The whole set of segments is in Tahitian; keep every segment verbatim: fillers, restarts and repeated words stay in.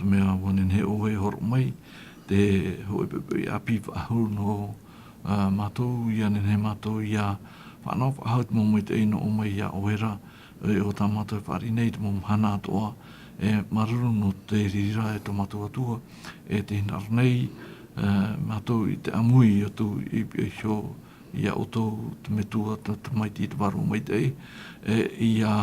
Mea ua nehenehe ʻoe e horoʻa mai te hōʻē poʻipoʻi ʻāpī faʻahou nō, ā, mātou, ʻia nehenehe mātou ʻia fānaʻo faʻahou i te mau maitaʻi i noaʻa mai iā ʻoe ra, e, ʻo tā mātou e fāriʻi nei i te mau mahana atoʻa, e, māuruuru nō te reira e tō mātou Atua, e te hinaʻaro nei, ā, mātou i te ʻāmui atu i pihaʻi iho iā ʻoutou, te Metua, te Tamaiti, te Vārua Maitaʻi, e, ʻia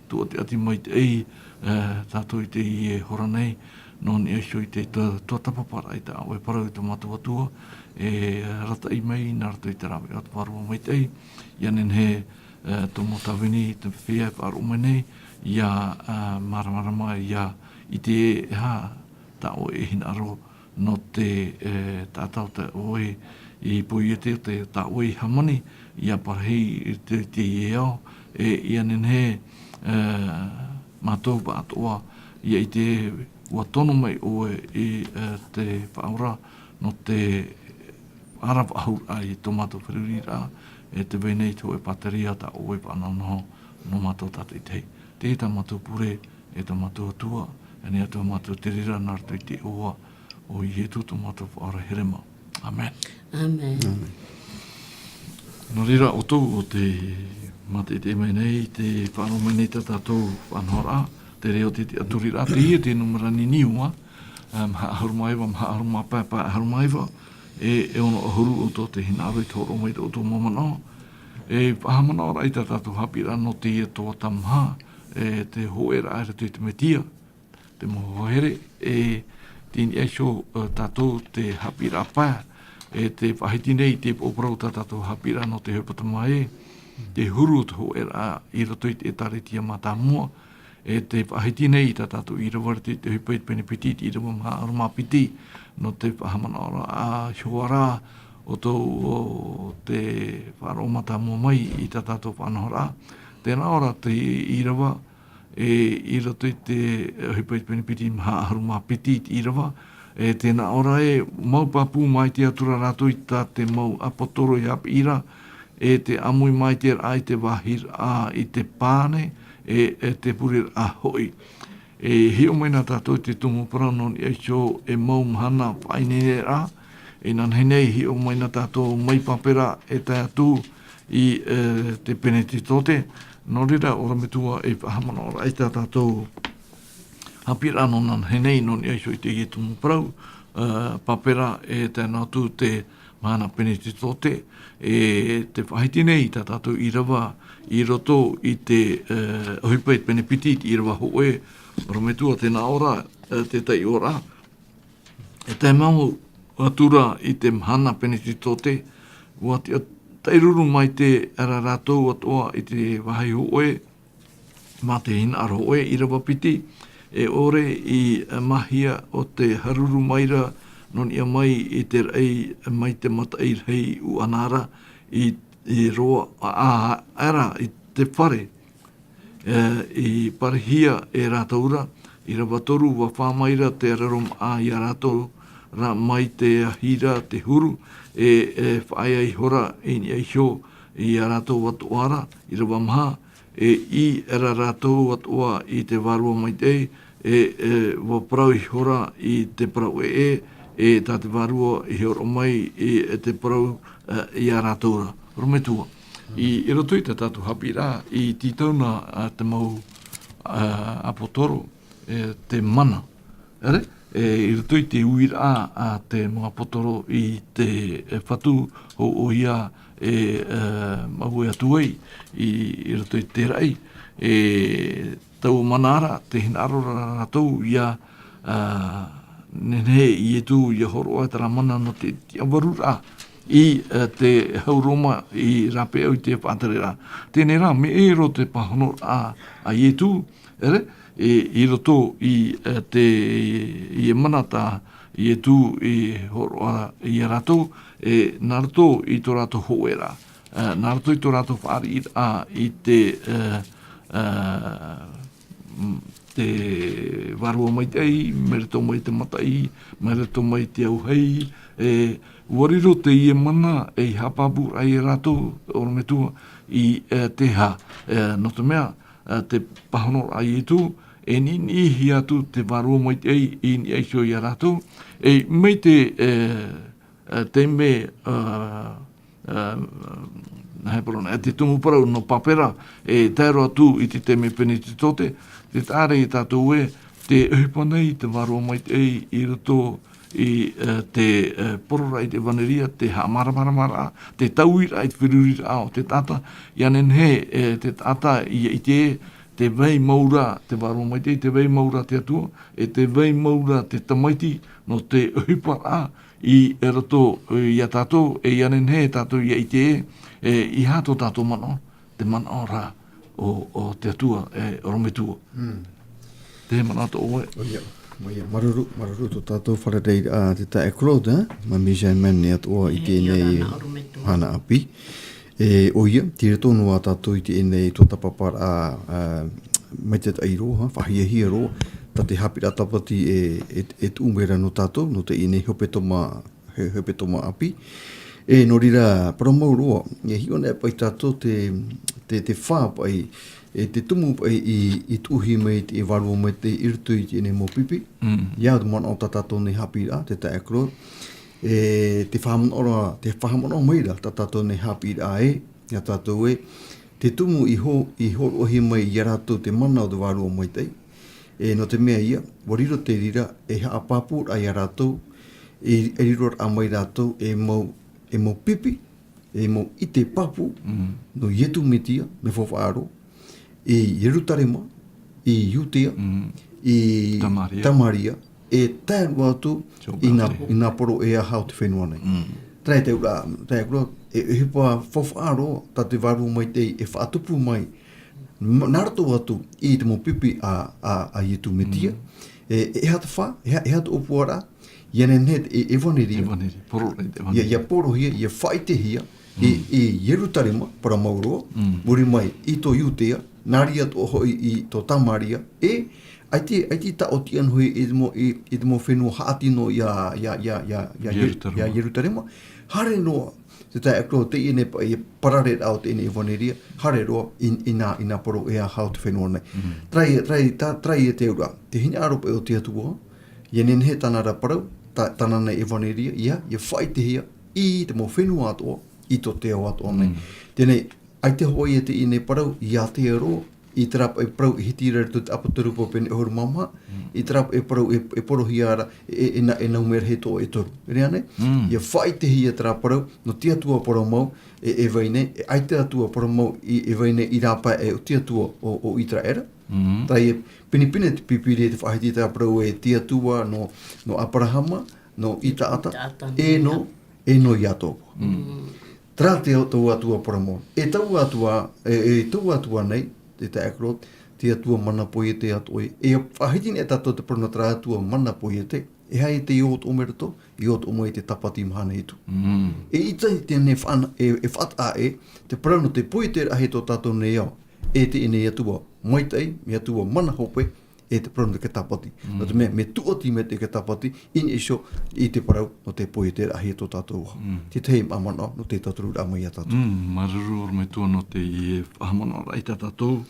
tuatāpapa maitaʻi, e, tātou i teie hora nei, nō niʻa iho i te tua-, tuatāpaparaʻa i tā ʻoe parau e tō mātou Atua, e, arataʻi mai nā roto i te rāveʻa o te Vārua Maitaʻi, ʻia nehenehe, e, tō mau tāvini, te feiā e faʻaroʻo mai nei, ʻia, ā, māramarama, ʻia ʻite e aha tā ʻoe e hinaʻaro nō te, e, taʻata o tā ʻoe i poiete, o te, tā ʻoe i hāmani, ʻia parahi i te, te ao, e, ʻia nehenehe, e, mātou pāʻatoʻa, ʻia ʻite ua tono mai ʻoe i, e, te Faʻaora, nō te ara faʻahou i tō mātou feruriraʻa, e tē vai nei te hōʻē pātireia tā ʻoe e faʻanahonaho nō mātou tātaʻitahi. Teie tā mātou pure, e tō mātou Atua, e nehenehe atu mātou i te reira nā roto i te iʻoa o Ietu tō mātou Faʻaora here mā. ʻĀmene. ʻĀmene. Nō reira, ʻoutou ʻo tē mātaʻitaʻi mai nei, tē faʻaroʻo mai nei tā tātou faʻanahoraʻa, te reo o te tiʻaturiraʻa, teie te nūmera niniua, ā, maha ʻahuru mā iva, maha ʻahuru mā pae, pae ʻahuru mā iva, e, e ono ʻahuru ʻoutou te hinaʻaro i te hōroʻa mai i tō ʻoutou mau manaʻo. E faʻahaʻamanaʻoraʻa i tā tātou haʻapiʻiraʻa nō teie tuatāmaha, e te hōʻēraʻa i roto i te Mesia, te mau hoa here, e tei niʻa iho, e, tātou te haʻapiʻiraʻa pae, e tē faʻahiti nei i te upoʻo parau tā tātou haʻapiʻiraʻa nō te ʻohipa tamāhine, te huru o te hōʻēraʻa i roto i te ʻĒtārētia mātāmua, e tē faʻahiti nei i tā tātou ʻīrava i roto i te ʻohipa i te pene piti, te ʻīrava maha ʻahuru mā piti, nō te faʻahaʻamanaʻoraʻa iho ā ra ʻoutou ʻo tē faʻaroʻo mātāmua mai i tā tātou faʻanahoraʻa. Tē nā ʻō ra te ʻīrava, e, i roto i te ʻohipa i te pene piti maha ʻahuru mā piti i te ʻīrava, e, tē nā ʻō ra ē, mau pāpū maitaʻi atu ra rātou i tā te mau ʻāpōsetolo i haʻapiʻi ra, e te ʻāmui maitaʻi ra i te vāhiraʻa i te pane, e, e te pureraʻa hoʻi. E hiʻo mai na tātou i te tumu parau nō niʻa iho e mau mahana faʻaineineraʻa, e nānahi nei hiʻo mai na tātou mai Papera e tae atu i, e, te Penetetote. Nō reira, ʻorometua, e faʻahaʻamanaʻoraʻa i tā tātou haʻapiʻiraʻa nō nānahi nei nō niʻa iho i teie tumu parau, e, Papera e tae noa atu te mahana Penetetote, e tē faʻahiti nei i tā tātou ʻīrava i roto i te, e, ʻohipa i te pene piti i te ʻīrava hōʻē, ʻorometua, tē nā ʻō ra, e, te taiʻoraʻa. E tae mau atu ra i te mahana Penetetote, ʻua tiʻa-, tairuru maitaʻi ra rātou atoʻa i te vāhi hōʻē, mā te hinaʻaro hōʻē, ʻīrava piti, e ʻore i mahia ʻo te haruru mai ra nō niʻa mai i te raʻi mai te mataʻi rahi uʻana ra i, i roaʻa aʻera i te fare, e, i parihia e rātou ra, ʻīrava toru, ʻua fā mai ra te ararōmaʻa iā rātou ra mai te ahi ra te huru, e, e faʻaea ihora i niʻa iho iā rātou atoʻa ra, ʻīrava maha, e ʻī ra rātou atoʻa i te Vārua Maitaʻi, e, e, ʻua parau ihora i te parau ʻē, e tā te Vārua i hōroʻa mai i, e te parau, e, iā rātou ra. ʻOrometua. I, i roto i tā tātou haʻapiʻiraʻa, i tītau na, a, te mau, a, ʻāpōsetolo, e, te mana. ʻEre, e, i roto i te uiraʻa a te mau ʻāpōsetolo i te, e, fatu hōʻē ʻoia e, e, mau e atu ai i, i roto i te raʻi, e, taua mana ra, tē hinaʻaro ra rātou ʻia, a, nehenehe Ietu ʻia hōroʻa terā mana nō te tiʻavaruraʻa i, e, te hau Roma i rāpae i te faʻatereraʻa. Teie rā, mea ʻē roa te pāhonoraʻa a Ietu, ʻere, e, i roto i, e, te, i e mana tā Ietu i hōroʻa iā rātou, e, nā roto i tō rātou hōʻēraʻa, e, nā roto i tō rātou fāriʻiraʻa i te, e, e, m-, te Vārua Maitaʻi, mai roto mai te mataʻi, mai roto mai te auahi, e, ʻua riro teie mana ei haʻapāpūraʻa iā rātou, ʻorometua, i, e, te aha, e, nō te mea, e, te pāhonoraʻa a Ietu, e niʻiniʻihia atu te vārua maitaʻi i niʻa iho ia rātou, e mai te, e, e, te mea, e, e, hei parau nei, te tumu parau nō Pāpera, e tae roa atu i te taime Penetetote, te taʻa ra ia tātou ē, tē ʻohipa nei te vārua maitaʻi i roto i, e, te, e, pororaʻa i te ʻevanelia, te haʻamāramaramaraʻa, te taui ra i te feruriraʻa o te taʻata, ʻia nehenehe, e, te taʻata ʻia ʻite ē, tē vai mau ra te vārua maitaʻi, tē vai mau ra te Atua, e tē vai mau ra te Tamaiti, nō te ʻohiparaʻa i roto ia tātou, e ʻia nehenehe tātou ʻia ʻite ē, e, ʻeiaha tō tātou manaʻo, te manaʻo ra o, o te Atua, e, ʻorometua. Mm. Te manaʻo tō ʻoe. ʻOia, ʻoia, māuruuru, māuruuru tō tātou fārereiraʻa, te taeaʻe Claude, e, Mami Germaine atoʻa i teie nei mahana ʻāpī. E, ʻoia, tei roto noa tātou i teie nei tuatāpaparaʻa, a, maitaʻi roa, ha, faʻahiahia roa, tā te haʻapiʻiraʻa tāpati e, e, e tuʻu mai ra nō tātou, nō teie nei hepetoma, he, hepetoma ʻāpī. E, nō reira, parau mau roa, e hiʻo anaʻe paʻi tātou te, te, te fā paʻi, e te tumu paʻi i, i tuʻuhia mai te vārua maitaʻi i roto i teie nei mau pipi. Mm. ʻEiaha te manaʻo tā tātou nei haʻapiʻiraʻa, te taeaʻe Claude. E te faʻahaʻamanaʻo ra, te faʻahaʻamanaʻo mai ra tā tātou nei haʻapiʻiraʻa ē, ia tātou ē, te tumu i hō-, i hōroʻahia mai ia rātou te mana o te vārua maitaʻi. E nō te mea ïa, ʻua riro te reira, e haʻapāpūraʻa ia rātou, e, e riroraʻa mai rātou, e mau, e mau pipi, e mau ʻite pāpū, Mm. nō Ietu Metia, mea faufaʻa roa, i Ierutarema, i Iutea, Mm. i Tamaria. Tamaria, e tae noa atu i nā, Jordania. I nā poro e aha o te fenua nei. Mm. Terā te auraʻa, terā e kura, e, e ʻohipa faufaʻa roa, tā te vārua maitaʻi e faʻatupu mai, ma-, nā roto atu i te mau pipi a, a, a Ietu Metia. Mm. E, e aha te fā, e aha, e aha te ʻōpuaraʻa, ʻia nehenehe te e-, ʻevaneria. ʻEvaneria, pororaʻa i te ʻia, ʻevaneria. ʻIa porohia, ʻia faʻaʻitehia, i, Mm. i Ierutarema, parau mau roa, Mm. muri mai i tō Iutea, nā reira atoʻa hoʻi i tō Tamaria, e, ʻaita, ʻaita i tāʻoti anaʻe i te mau, i, i te mau fenua haʻati noa ia, ia, ia, ia, ia Ieru-, Ierutarema. Ia Ierutarema, haere noa, te taeaʻe Claude, teie nei paʻi, e parareraʻa o teie nei ʻevaneria, haere roa i, i nā, i nā poro e aha o te fenua nei. Mm. Terā ia, terā ia, tā, terā ia te auraʻa, te hinaʻaro paʻi o te Atua, ʻia nehenehe tāna ra parau, tā, tāna nei ʻevaneria, ʻia, ʻia faʻaʻitehia i te mau fenua atoʻa, i tō te ao atoʻa nei. Mm. Teie nei, ʻaita hoʻi ia teie nei parau, ʻia ʻātea roa, i terā paʻi parau e hiti ra i roto i te ʻApotarupo pene ʻahuru mā maha, Mm. i terā paʻi parau e, e porohia ra, e, e nā, e nā numera e toru, e toru. Terā nei, Mm. ʻia faʻaʻitehia terā parau, nō te Atua parau mau, e, e vai nei, e ʻaita Atua parau mau, i, e vai nei i rāpae e o te Atua o, o ʻĪteraʻera. Mm. Terā ia pinepine te Pīpīria te faʻahiti terā parau e te Atua nō, nō Aperahama, nō ʻĪtaata, ʻĪtaata, e nō, e nō Iakoba. Mm. Terā te, taua Atua parau mau. E taua Atua, e, e taua Atua nei, te taeaʻe Claude, te Atua mana poiete atoʻa. E faʻahiti nei e tātou te parau nō terā Atua mana poiete, e aha ia tei ō atoʻa mai roto, i ō atoʻa mai te tāpati mahana hitu. Mm. E ʻaita i teie nei faʻana-, e, e faʻataʻa ē, te parau nō te poieteraʻahia tō tātou nei ao, e teie nei Atua maitaʻi, e Atua mana hope, e te parau nō te tāpati. Mm. Nō te mea, mea tūʻati mai te tāpati, i niʻa iho i te parau nō te poieteraʻahia tō tātou ao. Mm. Te tahi mau manaʻo, nō te tautururaʻa mai ia tātou. Mm, māuruuru ʻorometua nō teie faʻahaʻamanaʻoraʻa ia tātou,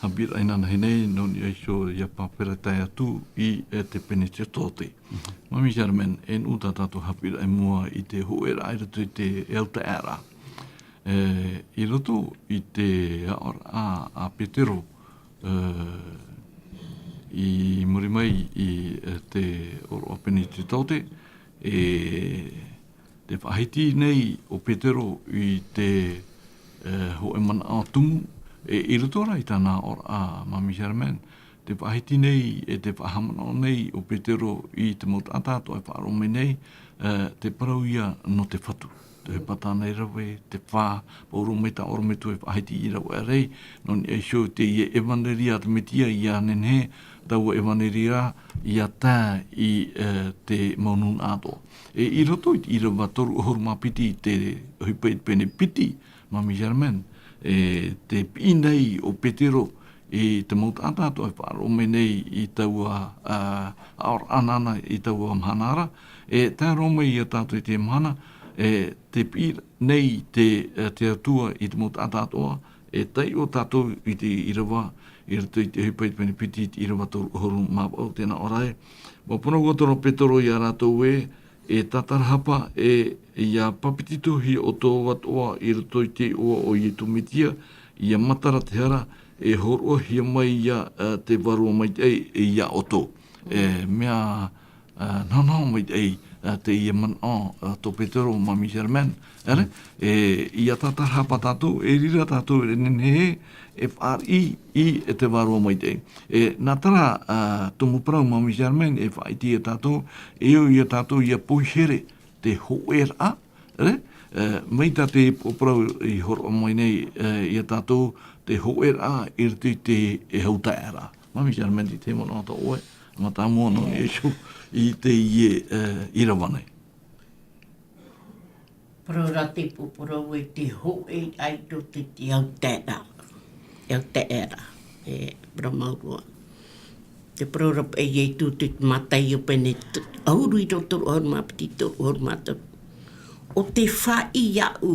haʻapiʻiraʻa inanahi nei, nō niʻa iho ia Pāpera tae atu i, e, te Penetetote. Mhm. Mami Germaine, e nuʻu tā tātou haʻapiʻiraʻa i mua i te hōʻēraʻa i roto i te autaeaʻeraʻa. E, i roto i te aʻoraʻa a Petero, e, i muri mai i, e, te ʻōroʻa Penetetote, e, te faʻahiti nei o Petero i te, e, hōʻē manaʻo tumu, e, i roto rā i tāna aʻoraʻa, Mami Germaine, te faʻahiti nei, e te faʻahaʻamanaʻo nei o Petero i te mau taʻata atoʻa e faʻaroʻo mai nei, e, te parau ïa nō te fatu. Te ʻohipa tāna i rave, te fā, pauroa mai tā ʻorometua e faʻahiti i rave ʻāreʻa, nō niʻa iho i teie ʻevaneria a te Metia ʻia nehenehe, taua ʻevaneria ʻia tae i, e, te mau nūnaʻa atoʻa. E, i roto i te ʻīrava toru ʻahuru mā piti i te ʻohipa i te pene piti, Mami Germaine, e, te piʻi nei o Petero i te mau taʻata atoʻa e faʻaroʻo mai nei i taua, a, aʻoraʻa nāna i taua mahana ra, e tae roa mai ia tātou i te mahana, e, te piʻi nei te, e, te Atua i te mau taʻata atoʻa, e taiʻo tātou i te ʻīrava, i roto i te ʻohipa i te pene piti i te ʻīrava toru ʻahuru mā vaʻu, tē nā ʻō ra ē: Ua parau atu ra Petero ia rātou ē, e tātarahapa, e ʻia papetitohia ʻoutou atoʻa i roto i te iʻoa o Iesu Mesia, ʻia matara te hara, e hōroʻahia mai ia, ā, te Vārua Maitaʻi ia ʻoutou. E mea, ā, nahonaho maitaʻi, ā, teie manaʻo, ā, tō Petero, Māmī Germaine, ʻere? E, ʻia tātarahapa tātou, e riro tātou e nehenehe e fāriʻi i te Vārua Maitaʻi. E, nā terā, ā, tumu parau, Māmī Germaine, e faʻaʻite ia tātou, e au ia tātou ʻia poihere te hōʻēraʻa, ʻere? E, mai tā te parau i hōroʻa mai nei, e, ia tātou te hōʻēraʻa i roto i te, e, hau taeaʻeraʻa. Māmī Germaine, i te manaʻo tā ʻoe, mātāmua nō Iesu i teie, e, ʻīrava nei. Parau ra te pōpōrau e te hōʻē ai tō te, te hau taeaʻeraʻa. Te hau taeaʻeraʻa. E, parau mau roa. Te parau ra paʻi Iesu te Mātaio pene t-, ʻahuru i roto, ʻahuru mā piti, toru ʻahuru mā toru. ʻO tē fāriʻi iāʻu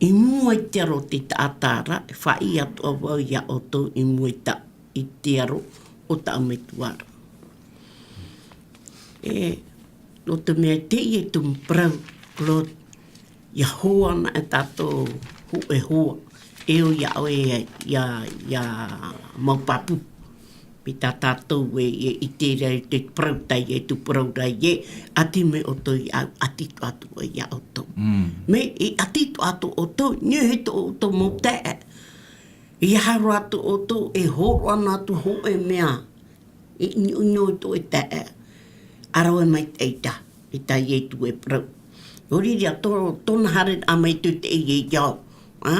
i mua i te aro o te taʻata ra, e fāriʻi atoʻa vau ia ʻoutou i mua i ta-, i te aro o tāʻu Metua ra. E, nō te mea teie tumu parau, Claude, ʻia hoa ana e tātou hōʻē hoa. E au ia ʻoe, ia, ia, ia mau pāpū. Mai tā tātou e, e ʻite ra i te parau tā Iesu i parau ra ē, ʻati mai ʻoutou iāʻu, ʻati atoʻa vau ia ʻoutou. Mm. Mea i ʻati atoʻa atu ʻoutou, nehenehe tō ʻoutou mau taeaʻe. ʻIa haere atu ʻoutou e hōroʻa noa atu hōʻē mea. E ʻinoʻino i tō ʻoe taeaʻe. ʻA rave maitaʻi tā, i tā Iesu e parau. Nō reira, tō, tōna haereraʻa mai i te, te, i te ao. ʻA?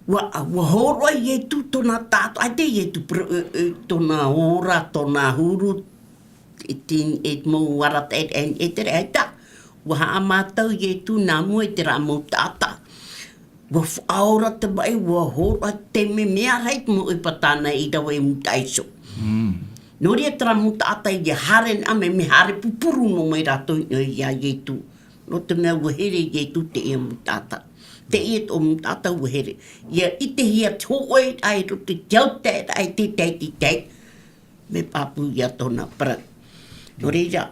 Ua, ua hōroʻa Iesu tōna taʻata, ʻaita Iesu parau, e, e, tōna ora, tōna huru, e te, e mau arataʻi, e, e te reira, ʻaita. Ua haʻamātau Iesu nā mua i terā mau taʻata. Ua faʻaora te maʻi, ua hōroʻa te mea, mea rahi te mau ʻohipa tāna i rave i mūtaʻa iho. Mm. Nō reira terā mau taʻata ʻia haere noa mai, mea haere pupuru noa mai rātou i niʻa iā Iesu. Nō te mea ua here Iesu teie mau taʻata. Teie tō mau taʻata ua here. ʻIa ʻitehia te hōʻēraʻa i roto i te hau taeaʻeraʻa i te tahi, te tahi. Mea pāpū ia tōna parau. Nō reira,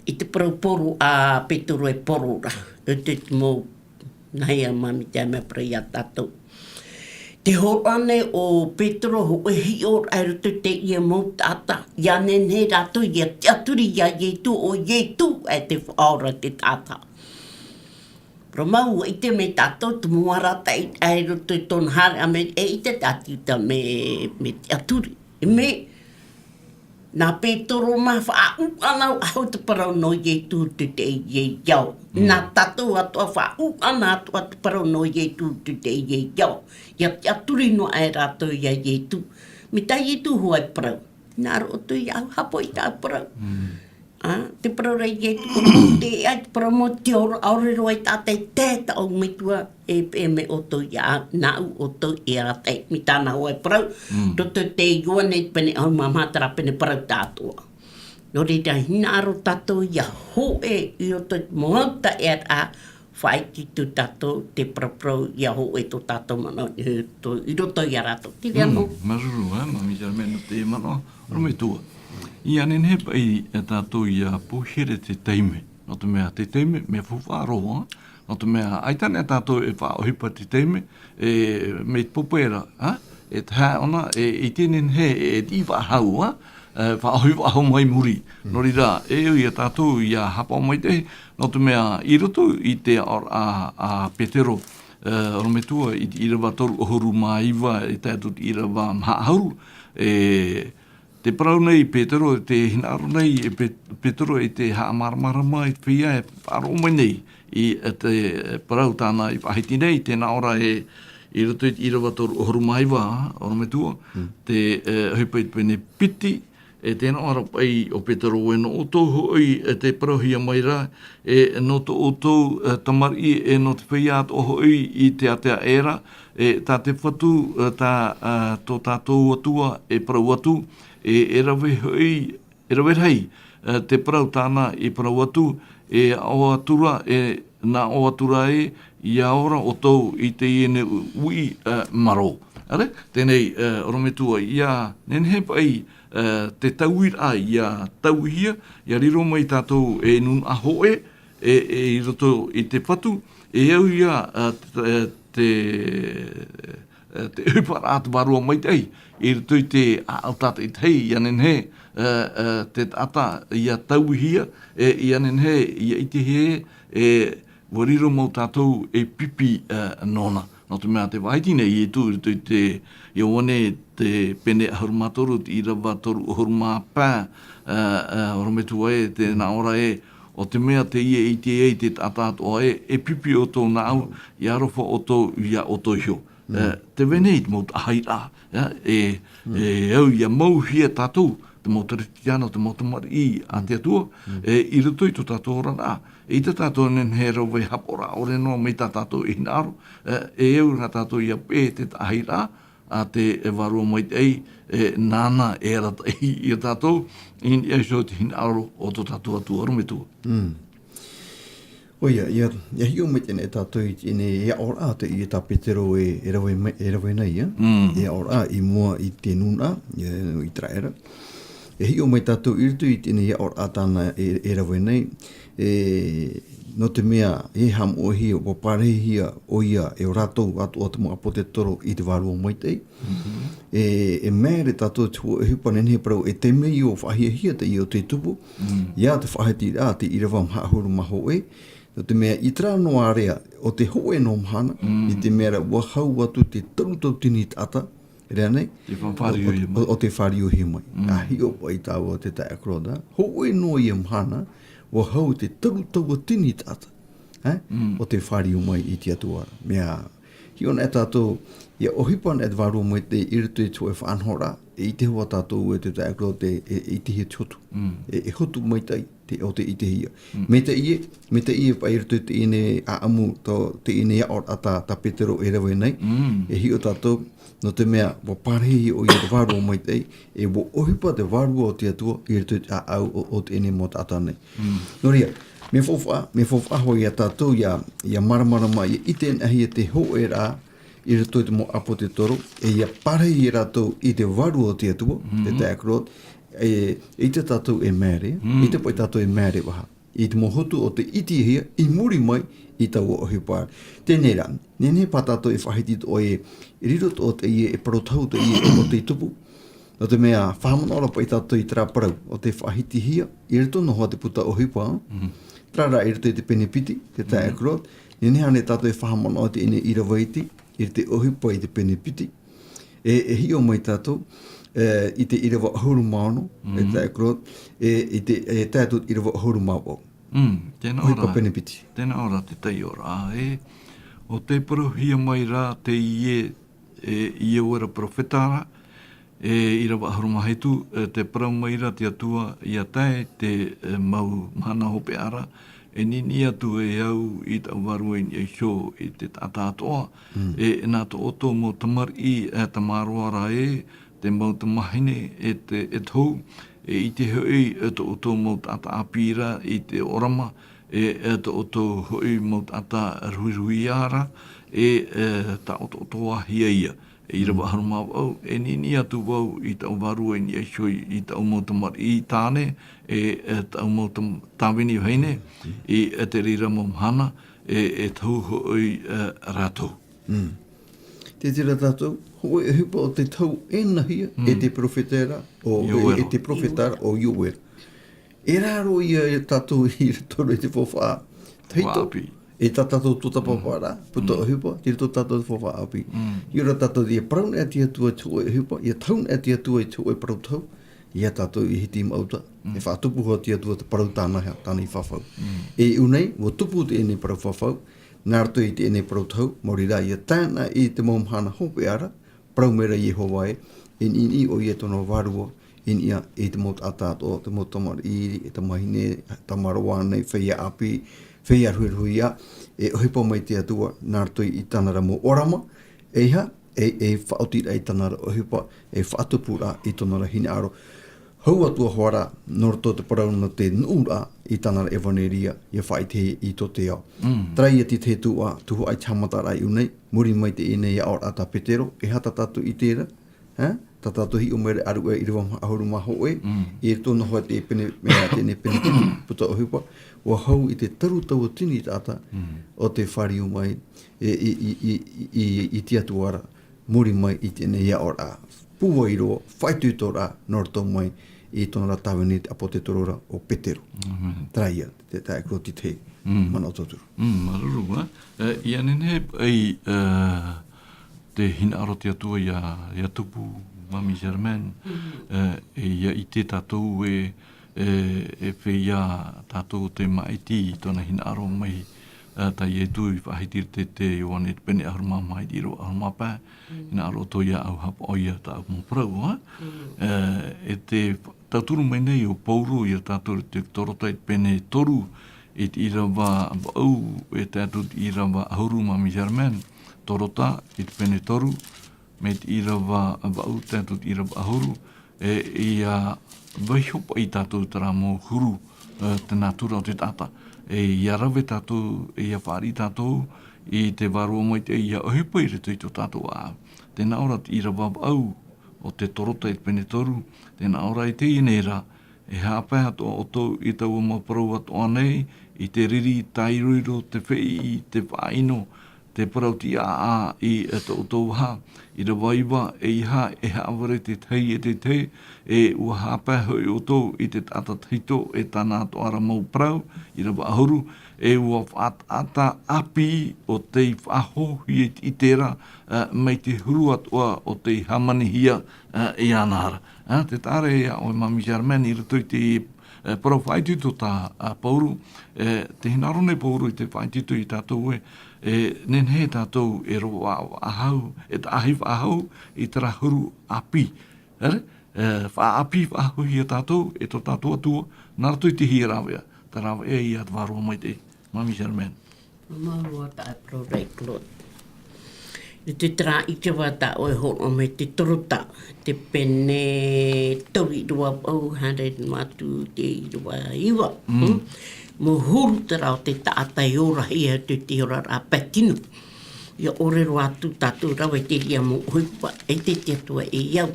i te parau poro a Petero e poro ra, e te, te mau, nāhea Māmī Germaine e parau ia tātou. Te hōroʻa nei o Petero hōʻē hiʻoraʻa i roto i teie mau taʻata, ʻia nehenehe rātou ʻia tiʻaturi iā Iesu, ʻo Iesu e te Faʻaora te taʻata. Parau mau, ʻua ʻite mai tātou te mau arataʻi i roto i tōna haereʻa mai, e ʻite tātou tā mea, mea tiʻaturi. Mea, nā Petero mā faʻaʻū ana ʻahu te parau nō Iesu te, te, i te ao. Mm. Nā tātou atoʻa faʻaʻū ana atoʻa te parau nō Iesu te, te, i te ao. ʻIa tiʻaturi noa aʻe rātou iā Iesu. Mai tā Iesu hoʻi e parau. Nā roto i au haʻapaʻo i tāʻu parau. Mm. ʻA, te parau ra Iesu, ʻo te, ʻaita te parau mau te ora, ʻaore roa e taʻata e tae tāʻu Metua, e, e mea ʻoutou iāʻu, nāʻu ʻoutou e arataʻi, mai tāna hoʻi e parau, Mm. roto i te Ioane pene ʻahuru mā maha terā pene parau tāʻatoʻa. Nō reira, hinaʻaro tātou ʻia hōʻē i roto i te mau hau taeaʻeraʻa, faʻaʻite atu tātou te paraparau ʻia hōʻē tō tātou manaʻo i roto, i roto ia rātou. Te reira Mm, noa. Māuruuru, ē, Māmī Germaine, nō te manaʻo, ʻorometua. ʻIa nehenehe paʻi, e tātou ʻia poihere te taime. Nō te mea te taime, mea faufaʻa roa, nō te mea ʻaita nei tātou e faʻaʻohipa te taime, e, mai te pape ra, ā? E te haʻapaʻo, e, i te nehenehe, e, e tīfaʻahau, ā? E, faʻaʻohipa mai muri. Mm. Nō reira, e au ia tātou ʻia haʻapaʻo maitaʻi, nō te mea i roto i te aʻoraʻa a, a Petero, e, ʻorometua i te ʻīrava toru ʻahuru mā iva, e tae atu i te ʻīrava maha ʻahuru, e, te parau nei Petero, te hinaʻaro nei e Pe-, Petero i te haʻamāramarama i te feiā e faʻaroʻo mai nei i, e, te parau tāna i faʻahiti nei, tē nā ʻō ra ē, i roto i te ʻīrava toru ʻahuru mā iva, ʻorometua, Mm. te, e, ʻohipa i te pene piti, e tē nā ʻō ra paʻi ʻo Petero ē, nō ʻoutou hoʻi, e, tē parauhia mai ra, e, nō tō ʻoutou, e, tamariʻi, e, nō te feiā atoʻa hoʻi i te ātea aʻera, e, tā te Fatu, e, tā, e, tō tātou Atua, e parau atu, e, e rave hoʻi, e rave rahi, e, te parau tāna i parau atu, e aʻo atu ra, e nā ʻō atu ra ē, ʻia ora ʻoutou i teie nei uʻi, e, marō. Are, teie nei, e, ʻorometua, ʻia nehenehe paʻi, e, te tauiraʻa ʻia tauihia, ʻia riro mai tātou e nūnaʻa hōʻē, e, e, i roto i te Fatu, e au ia, e, te, e, te, e, te ʻohiparaʻa a te Vārua Maitaʻi, i roto i te ʻāʻau tātaʻitahi, ʻia nehenehe, e, e, te taʻata ʻia tauihia, e, ʻia nehenehe, ʻia ʻitehia, e, ʻua riro mau tātou e pipi, e, nōna. Nō te mea te vāhi teie nei, e tū i roto i te Ioane, te pene ʻahuru mā toru, te ʻīrava toru ʻahuru mā pae, e, e, ʻorometua e, tē nā ʻō ra e, ʻo te mea tē ʻite ai te taʻata atoʻa e, e pipi ʻoutou nāʻu, ʻia aroha ʻoutou iā ʻoutou iho. E, tē vai nei te mau taʻahiraʻa, e, e, e au ʻia mauhia tātou, te mau Kerisetiano, te mau tamariʻi a te Atua, e, i roto i tō tātou oraraʻa. E ʻite tātou e nehenehe e rave haʻapaʻoraʻa ʻore noa mai tā tātou e hinaʻaro, e, e au rā tātou ʻia peʻe te taʻahiraʻa a te Vārua Maitaʻi, e, nāna e arataʻi ia tātou, i niʻa iho i te hinaʻaro o tō tātou Atua, ʻorometua. Mm. ʻOia, ʻia, ʻia hiʻo mai teie nei tātou i teie nei aʻoraʻa teie tā Petero e, e rave mai, e rave nei, ʻia. Mm. E aʻoraʻa i mua i te nūnaʻa, e, ʻĪteraʻera. E hiʻo mai tātou i roto i teie nei aʻoraʻa tāna e, e rave nei, e, nō te mea e haʻamoʻehia, ʻua pārahihia ʻoia e ʻo rātou atoʻa te mau ʻāpōsetolo i te Vārua Maitaʻi. Mhm. E, e māere tātou te hōʻē ʻohipa nehenehe parau e temeio faʻahiahia teie ʻo tei tupu, Mm. ia te faʻahitiraʻa te ʻīrava maha ʻahuru mā hōʻē, nō te mea i terā noa ārea, ʻo te hōʻē noa mahana, Mm. i te mea ra ʻua hau atu te toru tauatini taʻata, rā nei, Te fāriuhia mai. ʻo, ʻo, ʻo tē fāriuhia mai. Mm. ʻA hiʻo paʻi tāua te taeaʻe Claude, hōʻē noa ia mahana, ʻua hau te toru tauatini taʻata, e? Mm. ʻO tē fāriu mai i te Atua. Mea, hiʻo anaʻe tātou, ʻia ʻohipa anaʻe te Vārua Maitaʻi i roto i te hōʻē faʻanahoraʻa, e ʻite hoʻi tātou e te taeaʻe Claude e, e ʻitehia te hotu. Mm. E, e hotu maitaʻi, te, ʻo tē ʻitehia. Mm. Maitaʻi ē, maitaʻi ē paʻi i roto i teie nei ʻāʻamu, tō, teie nei aʻoraʻa tā, tā Petero e rave nei. Mm. E hiʻo tātou, nō te mea, ʻua pārahihia ʻoia te Vārua Maitaʻi, e ʻua ʻohipa te Vārua o te Atua i roto i te ʻāʻau o, o teie nei mau taʻata nei. Mm. Nō reira, mea faufaʻa, mea faufaʻa hoʻi ia tātou, ʻia, ʻia māramarama, ʻia ʻite anaʻe hia te hōʻēraʻa i roto i te mau ʻāpōsetolo, e ʻia pārahi ia rātou i te Vārua o te Atua, Mm. te taeaʻe Claude, e, ʻite tātou e māere, Mm. ʻite paʻi tātou e māere vaha. I te mau hotu ʻo tē ʻitehia, i muri mai i taua ʻohipa. Teie rā, nehenehe paʻi tātou e faʻahiti atoʻa e, i riro atoʻa teie e parau tohu teie ʻo tei tupu. Nō te mea, faʻahaʻamanaʻo ra paʻi tātou i terā parau, ʻo tē faʻahitihia, i roto noa hoʻi te puta ʻohipa, Mm. terā rā i roto i te pene piti, te taeaʻe Mm. Claude, nehenehe ānei tātou e faʻahaʻamanaʻo i teie nei ʻīrava iti, i te ʻohipa i te pene piti. E, e hiʻo mai tātou, e, i te ʻīrava ʻahuru mā ono, e Mm. taeaʻe Claude, e, i te, e tae atu ʻīrava ʻahuru mā vaʻu. Mm, tēnā ʻo ʻOhipa ra. pene piti. Tēnā ʻo ra te taiʻoraʻa, e, ʻo tē parauhia mai ra teie, e, Ioera perofeta ra, e, ʻīrava ʻahuru mā hitu, e, tē parau mai ra te Atua, ʻia tae te, e, mau mahana hopeʻa ra, e niʻiniʻi atu e au i taʻu vārua i niʻa iho i te taʻata atoʻa, Mm. e, e nā tō ʻoutou mau tamariʻi, e, tamaroa ra ē, te mau tamahine, e te, e tohu, e ʻite hoʻi, e tō ʻoutou mau taʻata ʻāpī ra i te ʻōrama, e, e tō ʻoutou hoʻi mau taʻata ruhiruhia ra, e, e, tāʻotoʻotoahia ia. E ʻīrava Mm. ʻahuru mā vaʻu, e niʻiniʻi atu vau i taʻu vārua i niʻa iho i, i taʻu mau tamariʻi tāne, e, e taʻu mau tam-, tāvini vahine, Mm. i, e te reira mau mahana, e, e tohu hoʻi, e, rātou. Mm. Tē ʻite ra tātou, hōʻē ʻohipa ʻo tē tohu ʻenahia, Mm. e te perofeta ra, ʻo, e, Ioera. e te perofeta ra, ʻo Ioera. E raro ia e tātou i roto i te faufaʻa tahito. Faufaʻa ʻāpī. E tā tātou tōtapapa Mm. ra, puta Mm. ʻohipa, i roto tātou te faufaʻa ʻāpī. Mm. ʻIa ora tātou ia parau anaʻe te Atua i te hōʻē ʻohipa, ia tohu anaʻe te Atua i te hōʻē parau tohu, ia tātou i hiti maʻuta. Mm. E faʻatupu hoʻi te Atua te parau tāna, tāna i fafau. Mm. E i ʻō nei, ʻua tupu teie nei parau fafau, nā roto i teie nei parau tohu, maori rā ia tae ana i te mau mahana hopeʻa ra, parau mai ra Iehova ē, e niʻiniʻi ʻoia i tōna vārua, i niʻa i te mau taʻata atoʻa, te mau tamariʻi, e tamahine, tamaroa ānei, feiā ʻāpī, feiā ruhiruhia, e ʻohipa mai te Atua, nā roto i tāna ra mau ʻōrama, e aha, e, e faʻaoti ra i tāna ra ʻohipa, e faʻatupu ra i tōna ra hinaʻaro. Hau atu a hoara, nō roto te parau nō te nuʻuraʻa i tāna ra ʻevaneria, ʻia faʻaʻite i tō te ao. Mm. Terā ia te tahi tuhaʻa, tuhaʻa i te haʻamataraʻa i ʻō nei, muri mai i teie nei aʻoraʻa tā Petero, e aha tā tātou i ʻite ra, ha? Tā tātou hiʻo mai ra ʻaruʻe ʻīrava maha ʻahuru mā hōʻē, Mm. i roto noa hoʻi te pene, mea teie nei pene piti, puta ʻohipa, ʻua hau i te toru tauatini taʻata, Mm. ʻo tei fāriu mai, e, i, i, i, i, i, i te Atua ra, muri mai i teie nei aʻoraʻa. Pūai roa, faʻaitoitoraʻa, nō roto mai i tōna ra tāvini te ʻāpōsetolo ra ʻo Petero. Amen. Terā ia, te taeaʻe Claude te tahi Mm. manaʻo tauturu. Mm, māuruuru, ā. E, ʻia nehenehe ai, ā, te hinaʻaro a te Atua ʻia, ʻia tupu, Mami Germaine, Mm. ā, e ʻia ʻite tātou e, e, e feiā tātou te māʻiti i tōna hinaʻaro mai, ā, tā Ietu i faʻahiti i te, te Ioane pene ʻahuru mā maha i te ʻīrava ʻahuru mā pae, Mm. hinaʻaro atoʻa iāʻu haʻapaʻo ia tāʻu mau parau, ā? Mm. Ā, e te tauturu mai nei ʻo Pauro ia tātou i te Torota i te pene toru, i te ʻīrava vaʻu, e tae atu i te ʻīrava ʻahuru, Mami Germaine, Torota i te pene toru, mai te ʻīrava vaʻu tae atu i te ʻīrava ʻahuru, e, ʻia vaiiho paʻi tātou i terā mau huru, e, te natura o te taʻata. E, ʻia rave tātou, e, ʻia fāriʻi tātou i te Vārua Maitaʻi ʻia ʻohipa i roto i tō tātou ʻāʻau. Tē nā ʻō ra te ʻīrava vaʻu o te Torota i te pene toru, tē nā ʻō ra i teie nei rā, e haʻapae atoʻa ʻoutou i taua mau parau atoʻa nei, i te riri, tairoiro, te feʻi, te faʻaʻino, te parau tiʻaʻā i, e, tō ʻoutou vaha, ʻīrava iva, ʻeiaha e haʻavare te tahi e te tahi, e ʻua haʻapae hoʻi ʻoutou i te taʻata tahito e tāna atoʻa ra mau parau, ʻīrava ʻahuru, e ʻua faʻataʻata ʻāpī ʻo tei faʻahouhia i te ʻite ra, ā, mai te huru atoʻa ʻo tei hāmanihia, ā, iāna ra. Ā, tē taʻa ra ia ʻoe Mami Germaine i roto i te, ā, parau faʻaitoito tā, ā, Pauro, ā, tē hinaʻaro nei Pauro i te faʻaitoito ia tātou ē, e nehenehe tātou e roaʻa faʻahou, e taʻahi faʻahou i terā huru ʻāpī. ʻĒ, ā, faʻaʻāpī faʻahouhia tātou e tō tātou Atua, nā roto i te hia rāveʻa, te rāveʻa ia te Vārua Maitaʻi. Mami Germaine. Māuruuru taeaʻe Claude. I te terā ʻīrava tā ʻoe hōroʻa mai te Torota, te pene toru ʻīrava vaʻu, haere noa atu te ʻīrava iva. Mm. Hmm? Mau huru terā o te taʻata e ora hia atu i te oraraʻa pae tino. ʻIa ʻōrero atu tātou rave i te reira mau ʻohipa, ʻeita te Atua e au.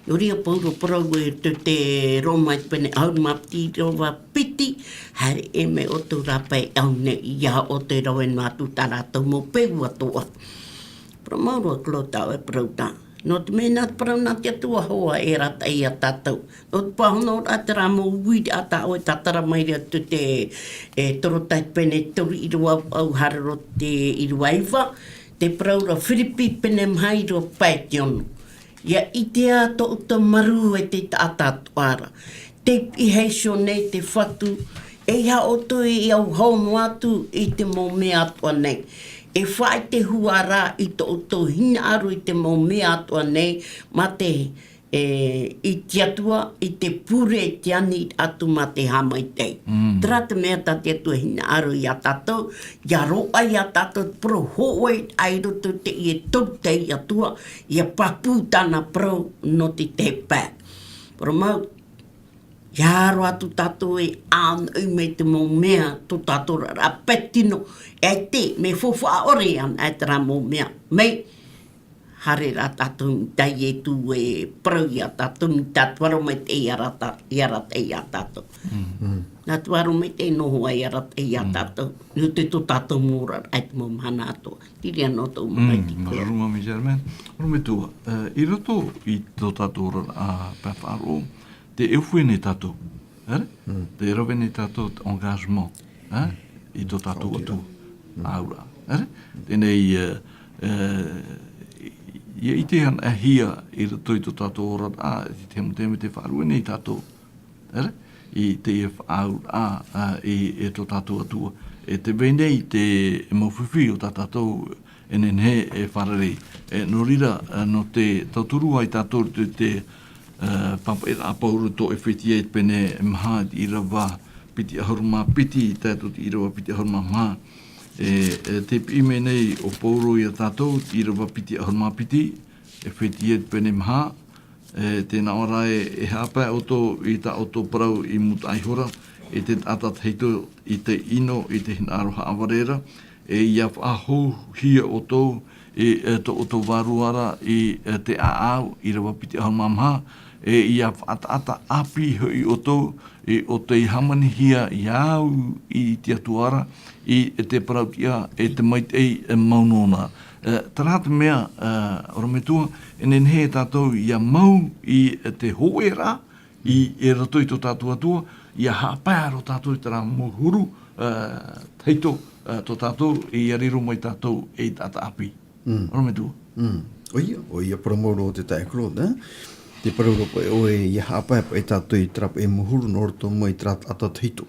Nō reira Pauro parau e te, te Roma i te pene ʻahuru mā piti, ʻīrava piti, haere mai ʻoutou rā pae au nei, ʻeiaha ʻoutou e rave noa atu tā rātou mau peu atoʻa. Parau mau roa Claude tā ʻoe parau ra. Nō te mea nā te parau nā te Atua hoʻi e arataʻi ia tātou. Nō te pāhonoraʻa terā mau uiraʻa tā ʻoe tātara mai ra atu te, e, Torota i te pene toru ʻīrava vaʻu haere roa i te ʻīrava iva, te parau ra Firipi pene maha ʻīrava pae e ono. ʻIa ʻitea tō ʻoutou marū e te taʻata atoʻa ra. Tei pihaʻi iho nei te Fatu, ʻeiaha ʻoutou e au hau noa atu i te mau mea atoʻa nei. E faʻaʻite hua rā i tō ʻoutou hinaʻaro i te mau mea atoʻa nei, mā te, e, i te Atua, i te pure, i te ani atu mā te haʻamaitaʻi. Mm. Terā te mea tā te Atua e hinaʻaro ia tātou, ʻia roaʻa ia tātou te parau hōʻē i roto i teie toru tahi Atua, ʻia pāpū tāna parau nō te tahi pae. Parau mau, ʻia aro atu tātou e ʻānoʻi mai te mau mea, tō tātou oraraʻa pae tino, e te, mea faufaʻa ʻore ana e terā mau mea. Mai, haere rā tātou mai tā Ietu e parau ia tātou, mai tā te Vārua Maitaʻi e arata, e arataʻi ia tātou. Mm. Mm. Nā te Vārua Maitaʻi noa hoʻi e arataʻi ia Mm. tātou. Nō te tō tātou mau oraraʻa i te mau mahana atoʻa. Terā ia nō tōʻu manaʻo i te Mm, Māuruuru Mami Germaine. ʻOrometua, e, i roto i tō tātou oraraʻa pae faʻaroʻo, tē ʻohipa nei tātou, ʻere? Mm. Tē rave nei tātou te engagement, e? Mm. I tō tātou Atua. Mm. Aura, ʻere? Teie nei, e, e, ʻia ʻitehia i roto i tō tātou oraraʻa, i te taime, taime tē faʻaruʻe nei tātou, ʻere? I teie faʻaauraʻa, a, i, e tō tātou Atua. E tē vai nei te mau fifi o tā tātou e nehenehe e fārerei. E, nō reira, e, nō te tauturu ai tātou te, te, e, pāpaʻiraʻa a Pauro tō ʻEfetia i te pene maha, i te ʻīrava piti ʻahuru mā piti, tae atu i te ʻīrava piti ʻahuru mā maha. E, e, tē piʻi mai nei ʻo Pauro ia tātou, te ʻīrava piti ʻahuru mā piti, ʻEfetia i te pene maha, E tēnā ʻoe rā e, e haʻapae ʻoutou i tā ʻoutou parau i mūtaʻa ihora, e te taʻata tahito i te ʻino, i te hinaʻaro haʻavare ra, e ia faʻahouhia ʻoutou, e, e tō ʻoutou vārua ra, i, e te ʻāʻau, ʻīrava piti ʻahuru mā maha, e ia faʻataʻata ʻāpī hoʻi ʻoutou, e ʻo tei hāmanihia ia au i te Atua ra, i te parau tiʻa, e te maitaʻi, e mau nōna. E, terā te mea, e, ʻorometua, e nehenehe tātou ia mau i te hōʻē ra, i, i roto i tō tātou Atua, ia haʻapae roa tātou i terā mau huru, e, tahito, e, tō tātou, ia riro mai tātou ei taʻata ʻāpī. Mm. ʻOrometua. Mm. ʻOia, ʻoia, parau mau roa te taeaʻe Claude, e? Te parau ra paʻi ʻoe, ia haʻapae paʻi tātou i terā paʻi mau huru nō roto mai terā taʻata tahito.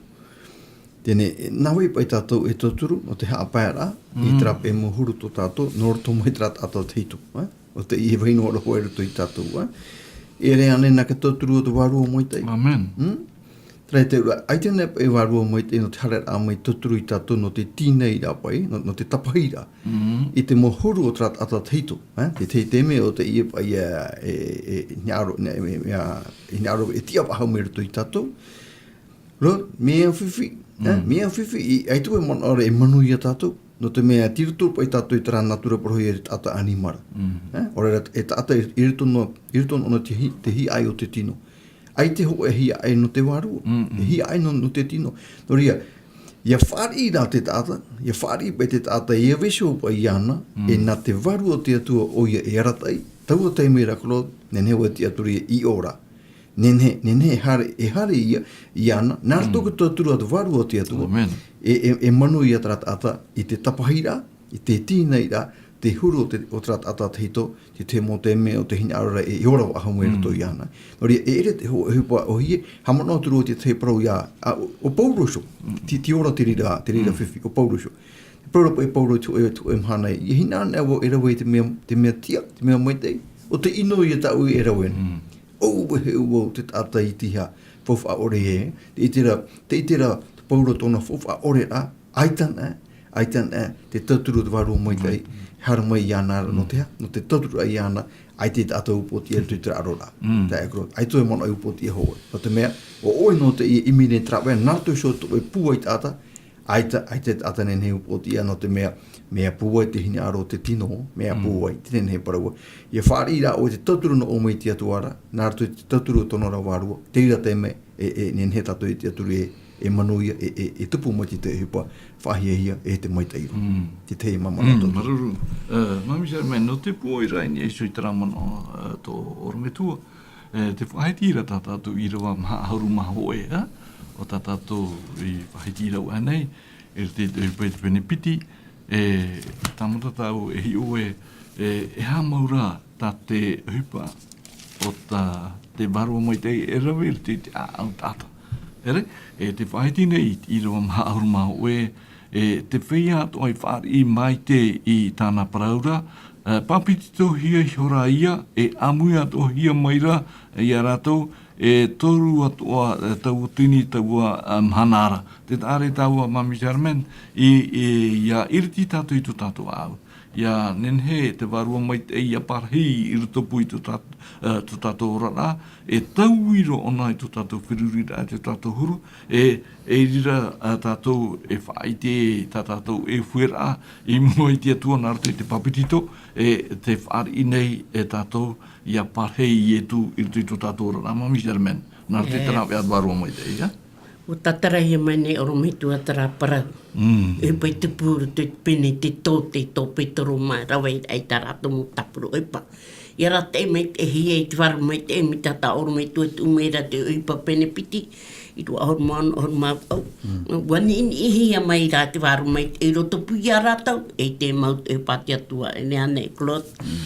Teie, nā vai paʻi tātou e tauturu, nō te haʻapaeraʻa, i Mm. terā paʻi mau huru tō tātou, nō roto mai terā taʻata tahito, e? ʻO tei vahine ora hōʻē i roto ia tātou, e? E ʻere ānei nā te tauturu o te Vārua Maitaʻi? Amen. Mm? Terā te ura, ʻaita nei paʻi Vārua Maitaʻi nō te haereraʻa mai tauturu ia tātou nō te tīnai ra paʻi, nō, nō te tapahiraʻa. Mm. I te mau huru o terā taʻata tahito, e? Te, te, te mea ʻo tei paʻi, e, e, e, hinaʻaro, e, e, e, e hinaʻaro, e tiʻa faʻahou mai roto ia tātou. Roa, mea fifi, e? Mm. Mea fifi, i, ʻaita e manaʻo ra e manuia tātou. Nō te mea, tei roto paʻi tātou i terā natura parauhia e te taʻata ʻanimara. Mm. E? ʻOia ra, e taʻata i, i roto noa, i roto noa te hi-, te hiaʻai o te tino. ʻAita e hōʻē hiaʻai nō te Vārua. Mm, mm. E hiaʻai nō, nō te tino. Nō reira, ia fāriʻi rā te taʻata, ia fāriʻi paʻi te taʻata, ia vaiiho paʻi iāna, Mm. e nā te Vārua o te Atua ʻoia e arataʻi, taua taime ra Claude, nehenehe ʻoe e tiʻaturi i ʻō ra. Nehenehe, nehenehe e haere, e haere ia, iāna, nā roto Mm. i te tauturu a te Vārua o te Atua. Amen. E, e, e manuia terā taʻata i te tapahiraʻa, i te tīnairaʻa, te huru o te, o terā taʻata tahito, te, te mau taime o te hinaʻaro ra e, e ora faʻahou mai roto Mm. iāna. Nō reira, e ʻere te hō-, ʻohipa ʻōhie, haʻamanaʻo atu ra i te tahi parau ia, a, ʻo, ʻo Paulo iho. Mm. Te, te ora te reira, te reira Mm. fifi, ʻo Paulo iho. Te parau ra paʻi Paulo i te hōʻē, te hōʻē mahana, ia hinaʻaro anaʻe vau e rave i te mea, te mea tiʻa, te mea maitaʻi, ʻo te ʻino ia tāʻu e rave na. Mm. ʻO vau, e ʻo vau te taʻata iti hā, faufaʻa ʻore ē, te ʻite ra, te ʻite ra, te Paulo tōna faufaʻa ʻore ra, ʻaita anaʻe, ʻaita anaʻe, te tauturu o te Vārua Maitaʻi, Maitaʻi. haere mai iāna ra, nō Mm. te hā, nō te tauturu iāna, ʻaita e taʻata upoʻotiʻa i roto i te raro ra. Mm. Taeaʻe Claude, ʻaita e manaʻo e upoʻotiʻa hōʻē. Nō te mea, ʻo ʻoe nō te, i, i mīnē te rāveʻa, nā roto iho tō ʻoe pūai taʻata, ʻaita, ʻaita e taʻata nehenehe e upoʻotiʻa, nō te mea, mea pūai te hinaʻaro o te tino, mea Mm. pūai, te nehenehe parau. Ia fāriʻi rā ʻoe te tauturu nō ʻō mai i te Atua ra, nā roto i te tauturu o tōna ra Vārua, te reira taime, e, e, nehenehe tātou e tiʻaturi e, e manuia, e, e, e tupu mai te, te ʻohipa faʻahiahia, e te maitaʻi ra. Mm. Te tahi māmā Mm, tātou. Māuruuru. E, Māmī Charmaine, nō te pūai ra i niʻa iho i terā manaʻo, e, tō ʻorometua, e, te faʻahiti ra tā tātou ʻīrava maha ʻahuru mā hōʻē, e, ʻo tā tātou i faʻahiti ra ʻānei, e te, te, te pene piti, e, tāmata tāʻu e hiʻo e, e, e aha mau rā tā te ʻohipa o tā te Vārua Maitaʻi e rave i te, te ʻāʻau taʻata. ʻEre, e te faʻahiti nei i te ʻīrava maha ʻahuru mā hōʻē, e te feiā atoʻa i fāriʻi maitaʻi i tāna parau ra, e, pāpetitohia ihora ïa, e ʻāmui atoʻahia mai ra ia rātou, e toru atoʻa, e, tauatini taua, e, mahana ra. Tē taʻa ra tāua Māmī Charmaine, i, i, ʻia ʻiriti tātou i tō tātou ʻāʻau. ʻIa nehenehe te Vārua Maitaʻi ʻia parahi i rotopū i tō tā-, e, tō tātou oraraʻa, e taui roa ʻōna i tō tātou feruriraʻa, i tō tātou huru, e, e i reira, e, tātou e faʻaʻite i tā tātou ʻēfueraʻa i mua i te Atua nā roto i te pāpetito, e te fāriʻi nei e tātou ʻia parahi Ietu i roto i tō tātou oraraʻa, Māmī Charmaine, nā roto i te E. rāveʻa a te Vārua Maitaʻi, ʻia. ʻUa tātarahia mai nei ʻorometua terā parau. Mm. E pae tupu i roto i te pene, te tō, te tō Petero mā, rave ai tā rātou mau tāpura ʻohipa. ʻIa arataʻi maitaʻihia e te Vārua Maitaʻi, mai tā tā ʻorometua e tuʻu mai ra te ʻohipa pene piti, ʻīrava ʻahuru mā ono, ʻahuru mā vaʻu. Mm. ʻUa niʻiniʻihia mai rā te Vārua Maitaʻi i rotopū ia rātou, e te mau te ʻohipa a te Atua, e nehenehe Claude. Mm.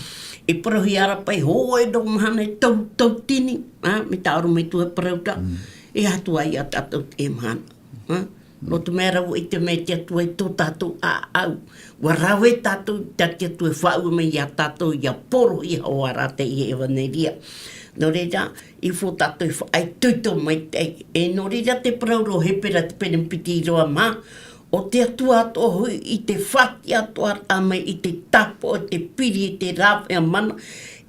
E parauhia ra paʻi hōʻē noa mahana e tau, tautini, ā, mai tā ʻorometua e parau ra. Mm. E aha atu ai ia tātou te mahana, ā? Nō te mea rā ʻua ʻite mai te Atua i tō tātou ʻāʻau. ʻUa rave tātou, tā te Atua e faʻaue mai ia tātou, ʻia porohia hoʻi ra teie ʻevaneria. Nō reira, i fō tātou e faʻaitoito maitaʻi. E nō reira te parau ra ʻo Hepera te pene piti ʻīrava maha, ʻo te Atua atoʻa hoʻi i te faʻatiʻa atoʻa ra mai i te tāpaʻo, i te piri, i te rāveʻa mana,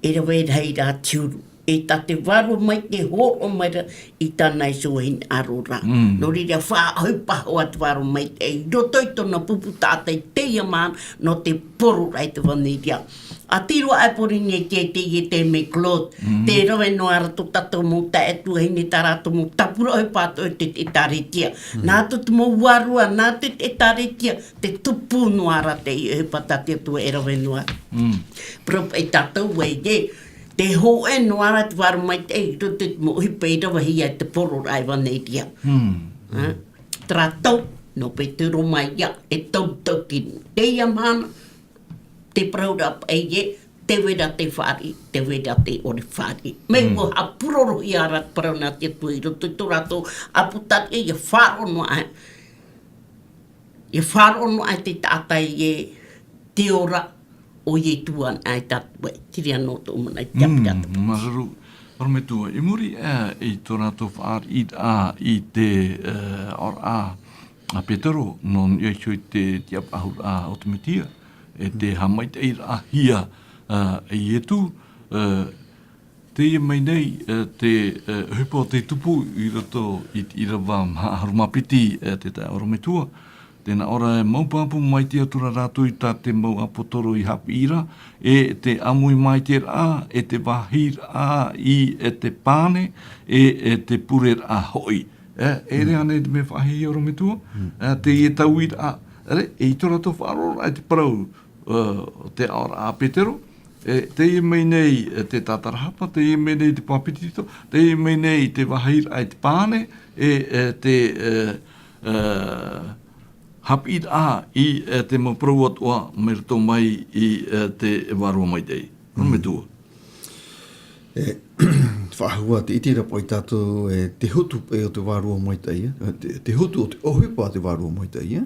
e rave rahi rā te huru. e tā te Vārua Maitaʻi e hōroʻa mai ra i tāna iho hinaʻaro ra. Mm. Nō reira, faʻaʻohipa hoʻi te Vārua Maitaʻi i roto i tōna pupu taʻata i teie mahana nō te poro ra i te ʻEvaneria. ʻĀtīrā aʻe Pōrīnetia i teie taime, Claude, Mm. tē rave noa ra tō tātou mau taeaʻe tuahine, tā rātou mau tāpura ʻohipa atoʻa i te ʻĒkālesia. Mm. Nā atu te mau vārua, nā atu te ʻĒkālesia, te tupu noa ra te ʻohipa tā te Atua e rave noa. Mm. Parau paʻi tātou ē, te hōʻē noa ra te Vārua Maitaʻi i roto i te mau ʻohipa i ravehia e te poro ra ʻEvaneria. Mm. Ha? Terā tau, nō Petero mai ia, e tau tau ki teie mahana, te parau ra paʻi ē, tē vai ra te fāriʻi, tē vai ra te ʻore fāriʻi. Mai Mm. ʻua haʻapurorohia ra te parau nā te Atua i roto i tō rātou ʻāpōsetolo, ia faʻaroʻo noa aʻe. Ia faʻaroʻo noa aʻe te taʻata ē, te ora, ʻo Ietu anaʻe tātou ē, terā noa tō ʻoe mana i te Mm, ʻāpōsetolo. Māuruuru, ʻorometua, i muri aʻe i tō rātou fāriʻiraʻa i te, eh, ʻoraʻa a Petero, nō niʻa iho i te tiʻapaʻohuraʻa o te Mesia, e te haʻamaitaʻiraʻahia, eh, e Ietu, eh, teie mai nei, eh, te, eh, ʻohipa o te tupu i roto i te ʻīrava maha ʻahuru mā piti, eh, te taeaʻe ʻorometua. Tē nā ʻō ra, e mau pāpū mai te Atua rātou i tā te mau ʻāpōsetolo i haʻapiʻi ra, e te ʻāmui maitaʻiraʻa, e te vāhiraʻa i, e te pane, e, e te pureraʻa hoʻi. E, e rā ānei te mea faʻahiahia ʻorometua, Mm. e, teie tauiraʻa, e, e i tō rātou faʻaroʻoraʻa i te parau, e, o te aʻoraʻa a Petero, e, teie mai nei, e, te tātarahapa, teie mai nei te pāpetito, teie mai nei te vāhiraʻa i te pane, e, e, te, e, e, haʻapiʻiraʻa i, e, te mau parau atoʻa mai roto mai i, e, te Vārua Maitaʻi. Mm. ʻOrometua. E, faʻahou ā te ʻite ra paʻi tātou, e, te hotu, e, o te Vārua Maitaʻi, e, te, te hotu o te ʻohipa a te Vārua Maitaʻi,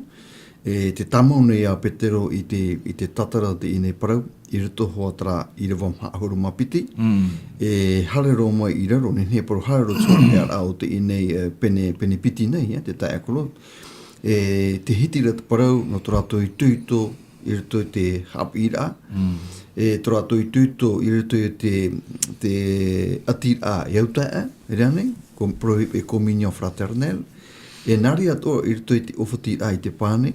e, te tāmau nei a Petero i te, i te tātara o teie nei parau, i roto hoʻi terā ʻīrava maha ʻahuru mā piti, Mm. e, haere roa mai i raro, nehenehe e parau haere roa te hōʻē ʻāraʻa o teie nei, e, pene, pene piti nei, e, te taeaʻe Claude. E, tē hiti ra te parau, nō tō rātou itoito, i roto i te haʻapiʻiraʻa. Mm. E tō rātou itoito i roto i te, te ʻatiraʻa e au taeaʻe, e rā ānei, ko, parauhia e communion fraternelle. E nā reira atoʻa i roto i te ʻōfatiraʻa i te pane.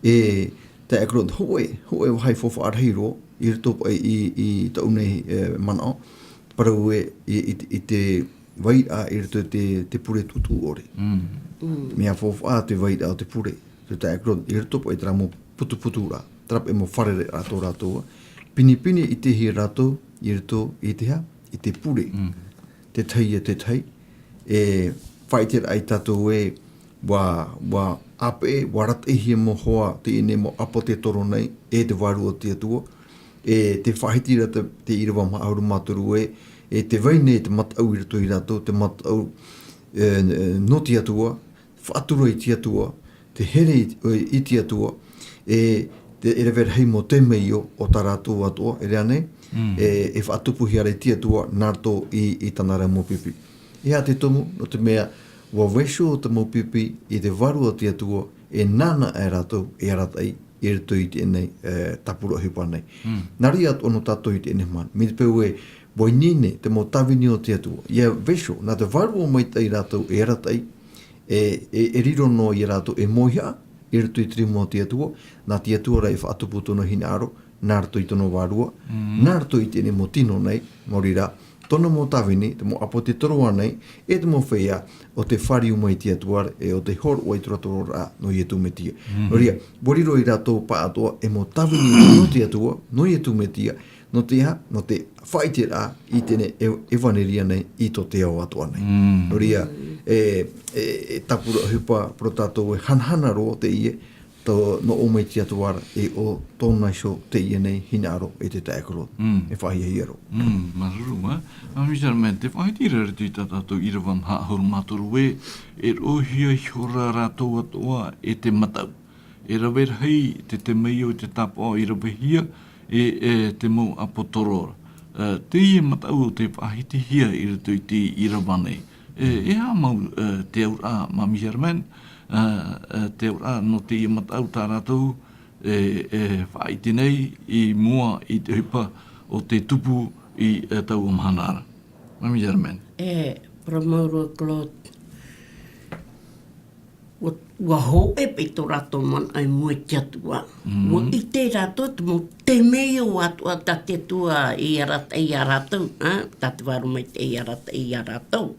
E taeaʻe Claude, hōʻē, hōʻē vāhi faufaʻa rahi roa, i roto paʻi i, i tāʻu nei, e, manaʻo. Parau ē, i, i, i te vairaʻa i roto i te, te pure tūtū ʻore. Mm. Mm. Mea faufaʻa te vairaʻa o te pure. Te taeaʻe Claude, i roto paʻi i terā mau putuputuraʻa, terā paʻi mau fārereiraʻa tō rātou. Pinepine i te hia rātou, i roto i te hā, i te pure. Mm. Te tahi e te tahi, e faʻaʻite ra ia tātou ē, ʻua, ʻua ʻāpeʻe, ʻua arataʻihia mau hoa, teie nei mau ʻāpōsetolo nei, e te Vārua o te Atua, e tē faʻahiti ra te, te ʻīrava maha ʻahuru mā toru ē, e tē vai nei te mataʻu i roto ia rātou, te mataʻu, e, e, nō te Atua, faʻatura i te Atua, te here i, i te Atua, e, te, e rave rahi mau temeio o tā rātou atoʻa, e rā ānei, Mm. e, e faʻatupuhia ra i te Atua, nā roto i, i tāna ra mau pipi. E aha te tumu, nō te mea, ʻua vaiiho te mau pipi i te Vārua o te Atua, e nāna aʻe rātou, e arataʻi, i roto i teie nei, e, tāpura ʻohipa nei. Mm. Nā reira atoʻa nō tātou i teie nei mahana. Mai te peu ē, ʻua ineine te mau tāvini o te Atua. ʻIa vaiiho, nā te Vārua Maitaʻi rātou e arataʻi, e, e, e riro noa ia rātou e mōihaʻa, i roto i te rimu o te Atua, nā te Atua rā e faʻatupu tōna hinaʻaro, nā roto i tōna vārua, Mm. nā roto i teie nei mau tino nei, maori rā, tōna mau tāvini, te mau ʻāpōsetolo ānei, e te mau feiā, ʻo tē fāriu mai i te Atua, e ʻo tē hōroʻa i te torotororaʻa nō Ietu Mesia. Mm. Nō reira, ʻua riro ia rātou pāʻatoʻa, e mau tāvini nō te Atua, nō Ietu Mesia, nō te aha, nō te faʻaʻiteraʻa i teie nei e-, ʻevaneria nei i tō te ao atoʻa nei. Mm. Nō reira, e, e, e tāpura ʻohipa, parau tātou e hanahana roa teie, tō, nō ʻō mai te Atua ra, e ʻo tōna iho teie nei hinaʻaro e te taeaʻe Claude. Mm. E faʻahiahia roa. Mm, māuruuru, ā. Ā, Miss Armand, tē faʻahiti ra i roto i tā tātou ʻīrava maha ʻahuru mā toru ē, e roʻohia ihora rātou atoʻa e te mataʻu. E rave rahi te temeio, te tāpaʻo i ravehia e, e te mau ʻāpōsetolo. E, teie mataʻu tē faʻahitihia i roto i te ʻīrava nei. E, e aha mau, e, te auraʻa, Miss Armand, e, e, te auraʻa nō teie mataʻu tā rātou e, e faʻaʻite nei i mua i te ʻohipa o te tupu i, e, taua mahana ra. Mami Germaine. E, parau maoro Claude. Ua, ua hōʻē paʻi tō rātou manaʻo i mua i te Atua. Mm. Ua ʻite rātou te mau temeio atoʻa tā te Atua i arataʻi ia rātou, ā, tā te Vārua Maitaʻi i arataʻi ia rātou.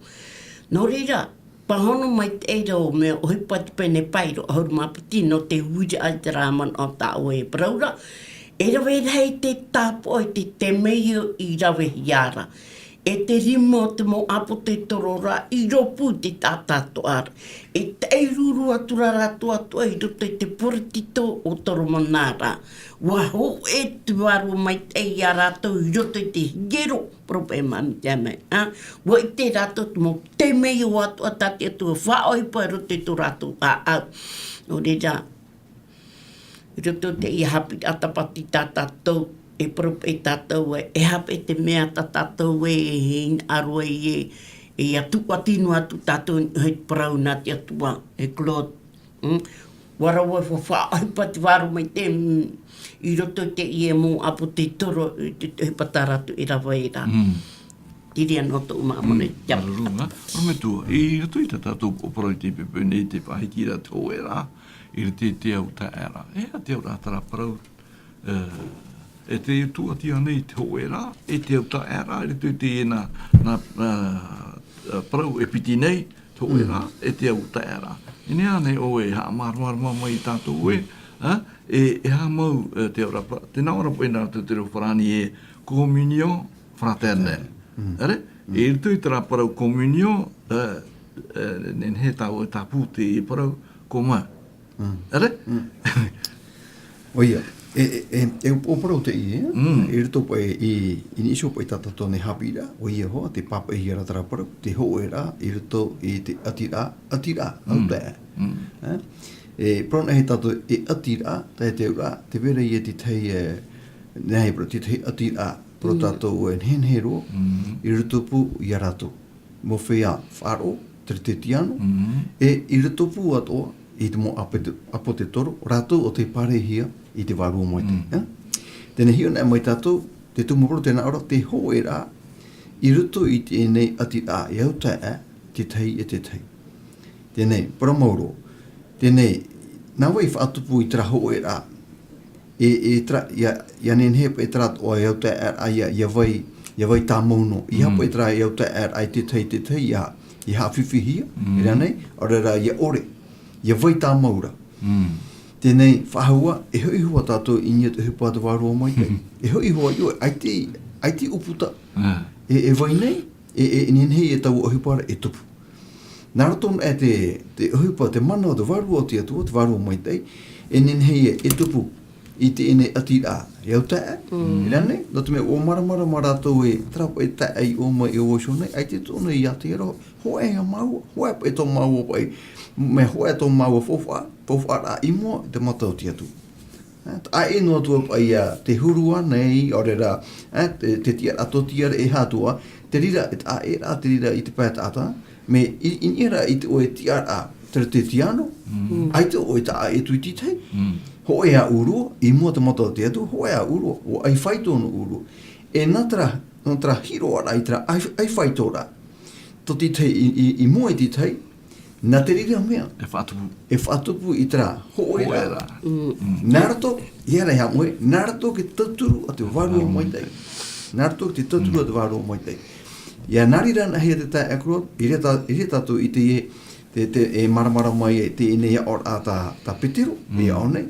Nō reira, pāhono maitaʻi rā ʻo mea ʻohipa te pene pairo ʻahuru mā piti nō te uiraʻa i terā manaʻo tā ʻoe e parau ra. E rave rahi te tāpaʻo i te temeio i ravehia ra. E te rima o te mau ʻāpōsetolo ra i rōpū i te taʻata atoʻa ra. E taʻiruru atu ra rātou atoʻa i roto i te poritito o Toromona ra. Ua hōʻē te Vārua Maitaʻi ia rātou i roto i te hiero, parau paʻi e Mami Germaine, ā? Ua ʻite rātou te mau temeio atoʻa tā te Atua faʻaʻohipa i roto i tō rātou ʻāʻau. Nō reira, i roto i teie haʻapiʻiraʻa tāpati tā tātou, e parau paʻi tātou ē, e aha paʻi te mea tā tātou ē e hinaʻaro ai ē, e atu, ʻati noa atu tātou i niʻa i te parau nā te Atua, e Claude. Mm? Ua rave faʻaʻohipa te Vārua Maitaʻi, mm, i roto i teie mau ʻāpōsetolo, i te, te ʻohipa tā rātou e rave ra. Mm. Terā noa tōʻu māmani. Mm, māuruuru, ā. Parau maitaʻi, i roto i tā tātou parau i te poipoi nei, te faʻahitiraʻa te hōʻēraʻa, i roto i te autaeaʻeraʻa. E aha te auraʻa terā parau, e, e te tūʻati ānei te hōʻēraʻa, e te autaeaʻeraʻa, i roto i teie nā, nā, ā, ā, parau e piti nei, te hōʻēraʻa, e te autaeaʻeraʻa. Ināʻa ānei ʻoe e haʻamāramarama mai ia tātou ē, ā, e, e aha mau, e, te auraʻa, te nā ʻō ra paʻi nā te, te reo farāni e communion fraternelle. Mm. ʻĒ? Mm. I roto i terā parau communion, e, e, nehenehe tāua e tāpū te parau commun. Mm. ʻĒ? Mm. ʻOia, e, e, e, e ʻo parau teie, Mm. i roto paʻi i, i niʻa iho paʻi tā tātou nei haʻapiʻiraʻa, ʻoia hoʻi, te pāpaʻihia ra terā parau, te hōʻēraʻa, i roto i te ʻatiraʻa, ʻatiraʻa, Mm. autaeaʻe. Mm. Ā? E, parau nei tātou e ʻatiraʻa, tae te auraʻa, tē vai ra ia te tahi, e, nehenehe parau, te tahi ʻatiraʻa, parau Mm. tātou e nehenehe roa, Mm. i roto pū ia rātou. Mau feiā faʻaroʻo, Teretetiano, Mm. e i roto pū atoʻa i te mau ʻāpō-, ʻāpōsetolo, rātou ʻo tei pārehia i te Vārua Maitaʻi, Mm. ā? Teie nei hiʻo anaʻe mai tātou, te tumu parau tē nā ʻō ra, te hōʻēraʻa, i roto i teie nei ʻatiraʻa e autaeaʻe, te tahi e te tahi. Teie nei, parau maoro. Teie nei, nā vai i faʻatupu i terā hōʻēraʻa, e, e terā, ʻia, ʻia nehenehe paʻi terā atoʻa e autaeaʻeraʻa, ʻia, ʻia vai, ʻia vai tāmau noa. ʻEiaha Mm. paʻi terā e autaeaʻeraʻa i te tahi, te tahi, ʻia, ʻia haʻafifihia, Mm. e rā nei, ʻaore rā, ʻia ʻore, ʻia vai tāmau ra. Mm. Teie nei, faʻahou ā, e hoʻi hoʻi tātou i niʻa i te ʻohipa a te Vārua Maitaʻi. E hoʻi hoʻi ʻoe, ʻaita, ʻaita ʻūputa. Ah. E, e vai nei, e, e, e nehenehe ia taua ʻohipa ra e tupu. Nā roto anaʻe te, te ʻohipa, te mana o te Vārua o te Atua, te Vārua Maitaʻi, e nehenehe ia e tupu i teie nei ʻatiraʻa e autaeaʻe. Mm. E rā nei, nō te mea ʻua māramarama rātou e terā paʻi taeaʻe i ʻō mai i ʻō iho nei, ʻaita tōna i ʻātea roa, hōʻē ia māua, hōʻē paʻi tō māua paʻi, mea hōʻē tō māua faufaʻa, faufaʻaraʻa i mua i te mata o te Atua. Ā, taʻa ʻē noa atu paʻi ia te huru ānei, ʻaore rā, ā, te, te tiʻaraʻa tōtiare e aha atu ā, te reira, e taʻa ʻē rā, te reira i te pae taʻata, mea i, i niʻa ra i te ʻoe tiʻaraʻa Teretetiano, Mm. ʻaita ʻoe taʻa ʻē atu i te tahi. Mm. Hōʻē ā ʻoe, i mua i te mata o te Atua, hōʻē ā ʻoe, ʻua ʻaifai tōna ʻoe. E nā terā, nā terā hiroʻaraʻa i terā ʻai-, ʻaifai tō ra. Tō te tahi i, i, i mua i te tahi, nā te reira mea. E faʻatupu. E faʻatupu i terā hōʻēraʻa. Hōʻēraʻa. Mm. Mm. Nā roto, ʻia rā e haʻamoʻe, nā roto i te tauturu a te Vārua Vārua Maitaʻi. Maitaʻi. Nā roto i te tauturu Mm. a te Vārua Maitaʻi. ʻIa nā reira anaʻe ia te taeaʻe Claude, i reira tā-, i reira tātou i teie, te, te, e māramarama mai e teie nei aʻoraʻa tā, tā Petero, Mm. i aʻo nei.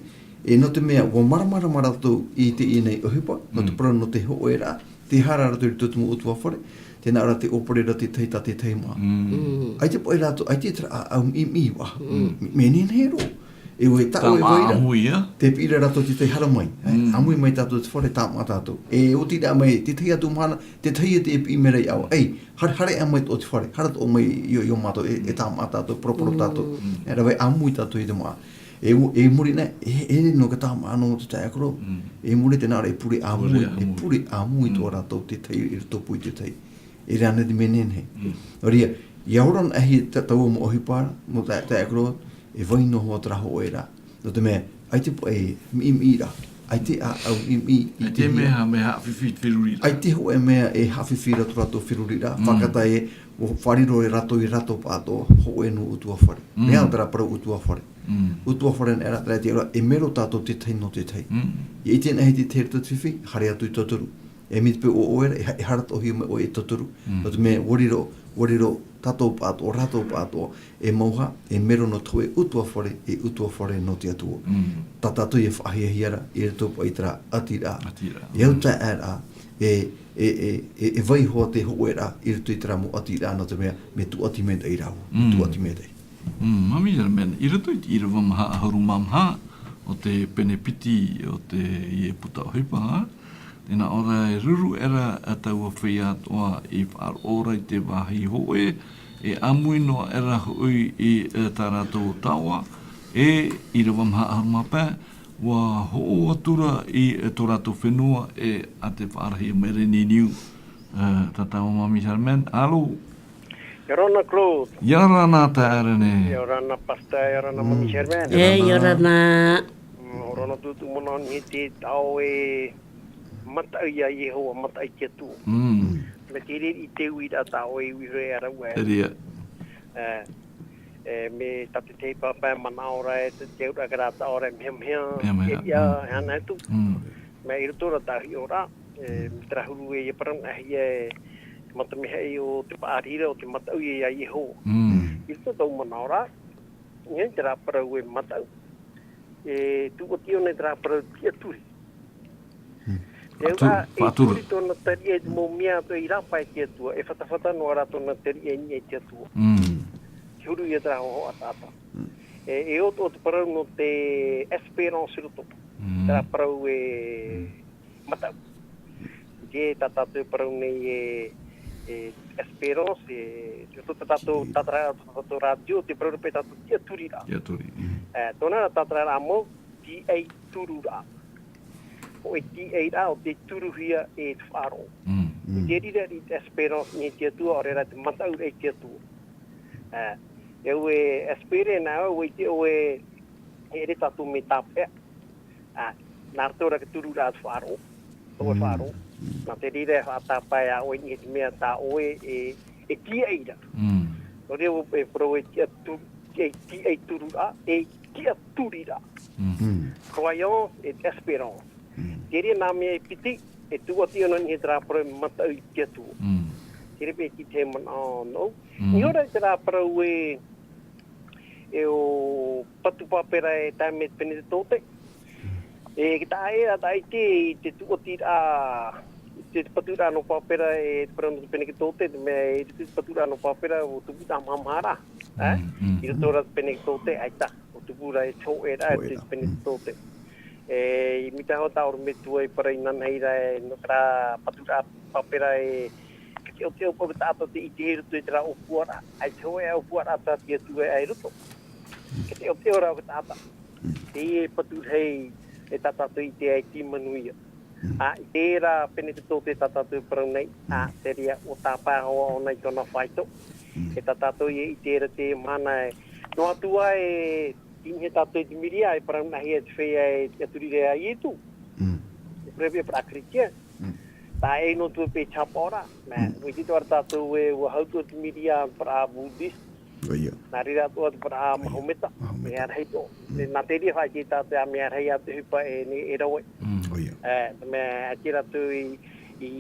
E nō te mea, ʻua māramarama rātou i teie nei ʻohipa, nō te Mm. parau nō te hōʻēraʻa, tē haere ra rātou i roto i te mau ʻutuāfare, tē nā ʻō ra tē ʻōpere ra te tahi tā te tahi māʻa. Mm. Mm. ʻAita paʻi rātou, ʻaita terā ʻāʻau ʻimi-, ʻimi-, ʻimi-, Mm. mea nehenehe roa. E ʻoe, tā ʻoe e vai ra. Tāmā ʻāmui, ā? Tē piʻi ra rātou te tahi, haere mai. Mm. ʻĀmui mai tātou i te fare, tāmā tātou. E oti rā mai, te tahi atu mahana, te tahi e te piʻi mai ra iāʻu. Ei, haere, haere mai tō te fare, haere atoʻa mai i ō, i ō mātou, e, e tāmā tātou, poroporo tātou. Mm. E rave ʻāmui tātou i te māʻa. E, e muri nei, e, e nō te tāmā nō te taeaʻe Claude. Mm. E muri tē nā ʻō ra e pure ʻāmui, Pure ʻāmui. e pure ʻāmui tō Mm. rātou te tahi i roto pū i te tahi. E rā nei te mea nehenehe. Mm. Nō reira, ʻia ora anaʻe ia tā-, taua mau ʻohipa, mau tae-, taeaʻe Claude, e vai noa hoʻi terā hōʻēraʻa. Nō te mea, ʻaita paʻi ʻimi-, ʻimi-, ʻimi-, ra. ʻAita e ʻāʻau ʻimi i te mea, mea haʻafifi te feruriraʻa. ʻAita hōʻē mea e haʻafifi ra tō rātou feruriraʻa, faʻakata e, ʻua faʻariro e rātou i rātou pāʻātoʻa, hōʻē nō ʻutuāfare. Mea terā parau ʻutuāfare. ʻUtuāfare nā ʻera, terā te ora, e mero tātou te tahi nō te tahi. ʻIa ʻite anaʻe te tahi i roto i te fifi, haere atu i te toru. E mai te peu ʻo ʻoe ra, e ha-, e haʻamāuruuru mai ʻoe i te toru. Nō te mea, ʻua riro, ʻua riro tātou pāʻātoʻa, rātou pāʻātoʻa, e mauha, e mero nō te hōʻē ʻutuāfare, e ʻutuāfare nō te Atua. Tā tātou ʻia faʻahiahia ra, i roto paʻi i terā ʻatiraʻa. ʻAtiraʻa. E au taeaʻeraʻa, e, e, e, e, e vaiiho te hōʻēraʻa, i roto i terā mau ʻatiraʻa, nō te mea, mea tūʻati maitaʻi rāua, mea tūʻati maitaʻi. Māmī Germaine, i roto i te ʻīrava maha ʻahuru mā maha, o te pene piti, o te, i e puta ʻohipa, Tēnā ʻō ra e ruru ʻera a taua feiā atoʻa i faʻaroʻo ra i te vāhi hōʻē, e ʻāmui noa ʻera hoʻi i, e, tā rātou taoʻa, e ʻīrava maha ʻahuru mā pae, ʻua hoʻo atu ra i, e, tō rātou fenua, e, a te faʻarahi a Mere Niniu, e, tā tāua māmī Germaine, alo? ʻIa ora na Claude. ʻIa ora na Taeaʻe Renee. ʻIa ora na Pastor, ʻia ora na māmī Germaine. E, ʻia ora na. Mm, ʻo rātou tū manaʻo nei te taoʻa e mataʻu ia Iehova, mataʻu i te Atua. Mm. Mea te reira i te uiraʻa tā ʻoe i uira e ara ua. E reira. E, e, mea tā te tahi pae manaʻo ra e te, te auraʻa ka rā tā ʻoe ra e mea, mea, mea, mea, e ia, mm, e ana atu. Mm. Mea i roto ra tā hiʻoraʻa, e, mea terā huru e ia parau nā hia e mata mea haʻi o te paʻari ra o te mataʻu ia Iehova. Mm. I roto tau manaʻo ra, e terā parau e mataʻu. E tūʻati ʻōna i terā parau tiʻaturi. Hmm. E faʻaturu, ua, e faʻaturu. Turi tōna tariʻa i te mau mea atoʻa i rāpae i te Atua, e fatafata noa rā tōna tariʻa i niʻa i te Atua. Hmm. Te huru ia terā hōhoʻa taʻata. Hmm. E, e ʻo, ʻo te parau nō te espérance i roto. Hmm. Terā parau e, hmm, mataʻu. Te tā tātou e parau nei e, e espérance, e, te tō tā tātou, tātara, tō tātou rātio, te parau ra paʻi tātou tiʻaturiraʻa. Tiʻaturi, mm. E, tōna rā tātara rā mau, tiʻaturiraʻa. ʻO e tiʻairaʻa, ʻo te turuhia e te faʻaroʻo. Mm. Mm. Te reira i te espérance i te Atua, ʻaore rā te mataʻu i te Atua. E, e ʻo e espérer nā ʻoe, ʻua ʻite ʻoe, e ʻere tātou mea tāpeʻa. Ā, nā roto rā te tururaʻa te faʻaroʻo, tō ʻoe faʻaroʻo. Mm. Nā te reira e faʻatāpae ā ʻoe i niʻa i te mea tā ʻoe e, e tiʻai ra. Mm. Nō reira e parau e tiʻatu-, e tiʻai tururaʻa, e tiʻaturiraʻa. Mm. Mm. Croyance et espérance. Mm. Te reira nā mea e piti, e tūʻati ʻōna i niʻa i terā parau e mataʻu i te Atua. Mm. Te reira paʻi te manaʻo nō. Mm. Nō reira terā parau e, e ʻo patu pāpera e tae mai te Penetetote. E, ka taʻa ʻē rā, taʻa ʻē i te, i te tūʻatiraʻa, i te paturaʻa nō pāpera e te parau nō te Penetetote, te mea e te paturaʻa nō pāpera ʻo tupu i te mahamaharaʻa, e? Mm, mm. I roto rā te Penetetote, ʻaita, ʻo tupu rā e te hōʻēraʻa, hōʻēraʻa, te Penetetote. E, i mea tāʻu ʻorometua i parau inanahi ra, e, nō terā paturaʻa pāpera e, ka teʻoteʻo paʻi te taʻata tei ʻite i roto i terā ʻōpuaraʻa, ʻaita hōʻē ʻōpuaraʻa tā te Atua e ʻā i roto. Ka teʻoteʻo rā te taʻata. Teie patu rahi e tā tātou i ʻite ai te manuia. Mm. Ā, i terā Penetetote tā tātou e parau nei, ā, mm, te reira ʻua tāpae hoʻi ʻōna i tōna faito. Mm. E tā tātou i ʻite ra te mahana e, noa atu ā e, i niʻa tātou i te Miria, e parau nā hea te feiā e tiʻaturi ra ia Ietu. Mm. E parau paʻi e parau Kritia. Mm. Taʻa ʻē noa atu paʻi te hapaʻo ra. Nā, mm, ʻua ʻite atoʻa ra tātou ē, ʻua hau atoʻa te Miria, parau Buddhist. ʻOia. Nā reira atoʻa te parau, ʻoia, Mahometa, Mahometa. Mea rahi atoʻa. Mm. Nā te reira e faʻaʻite tātou ā mea rahi atoʻa e hipa e, e, e rave. Mm. ʻOia. E, te mea, ʻaita rātou i, i,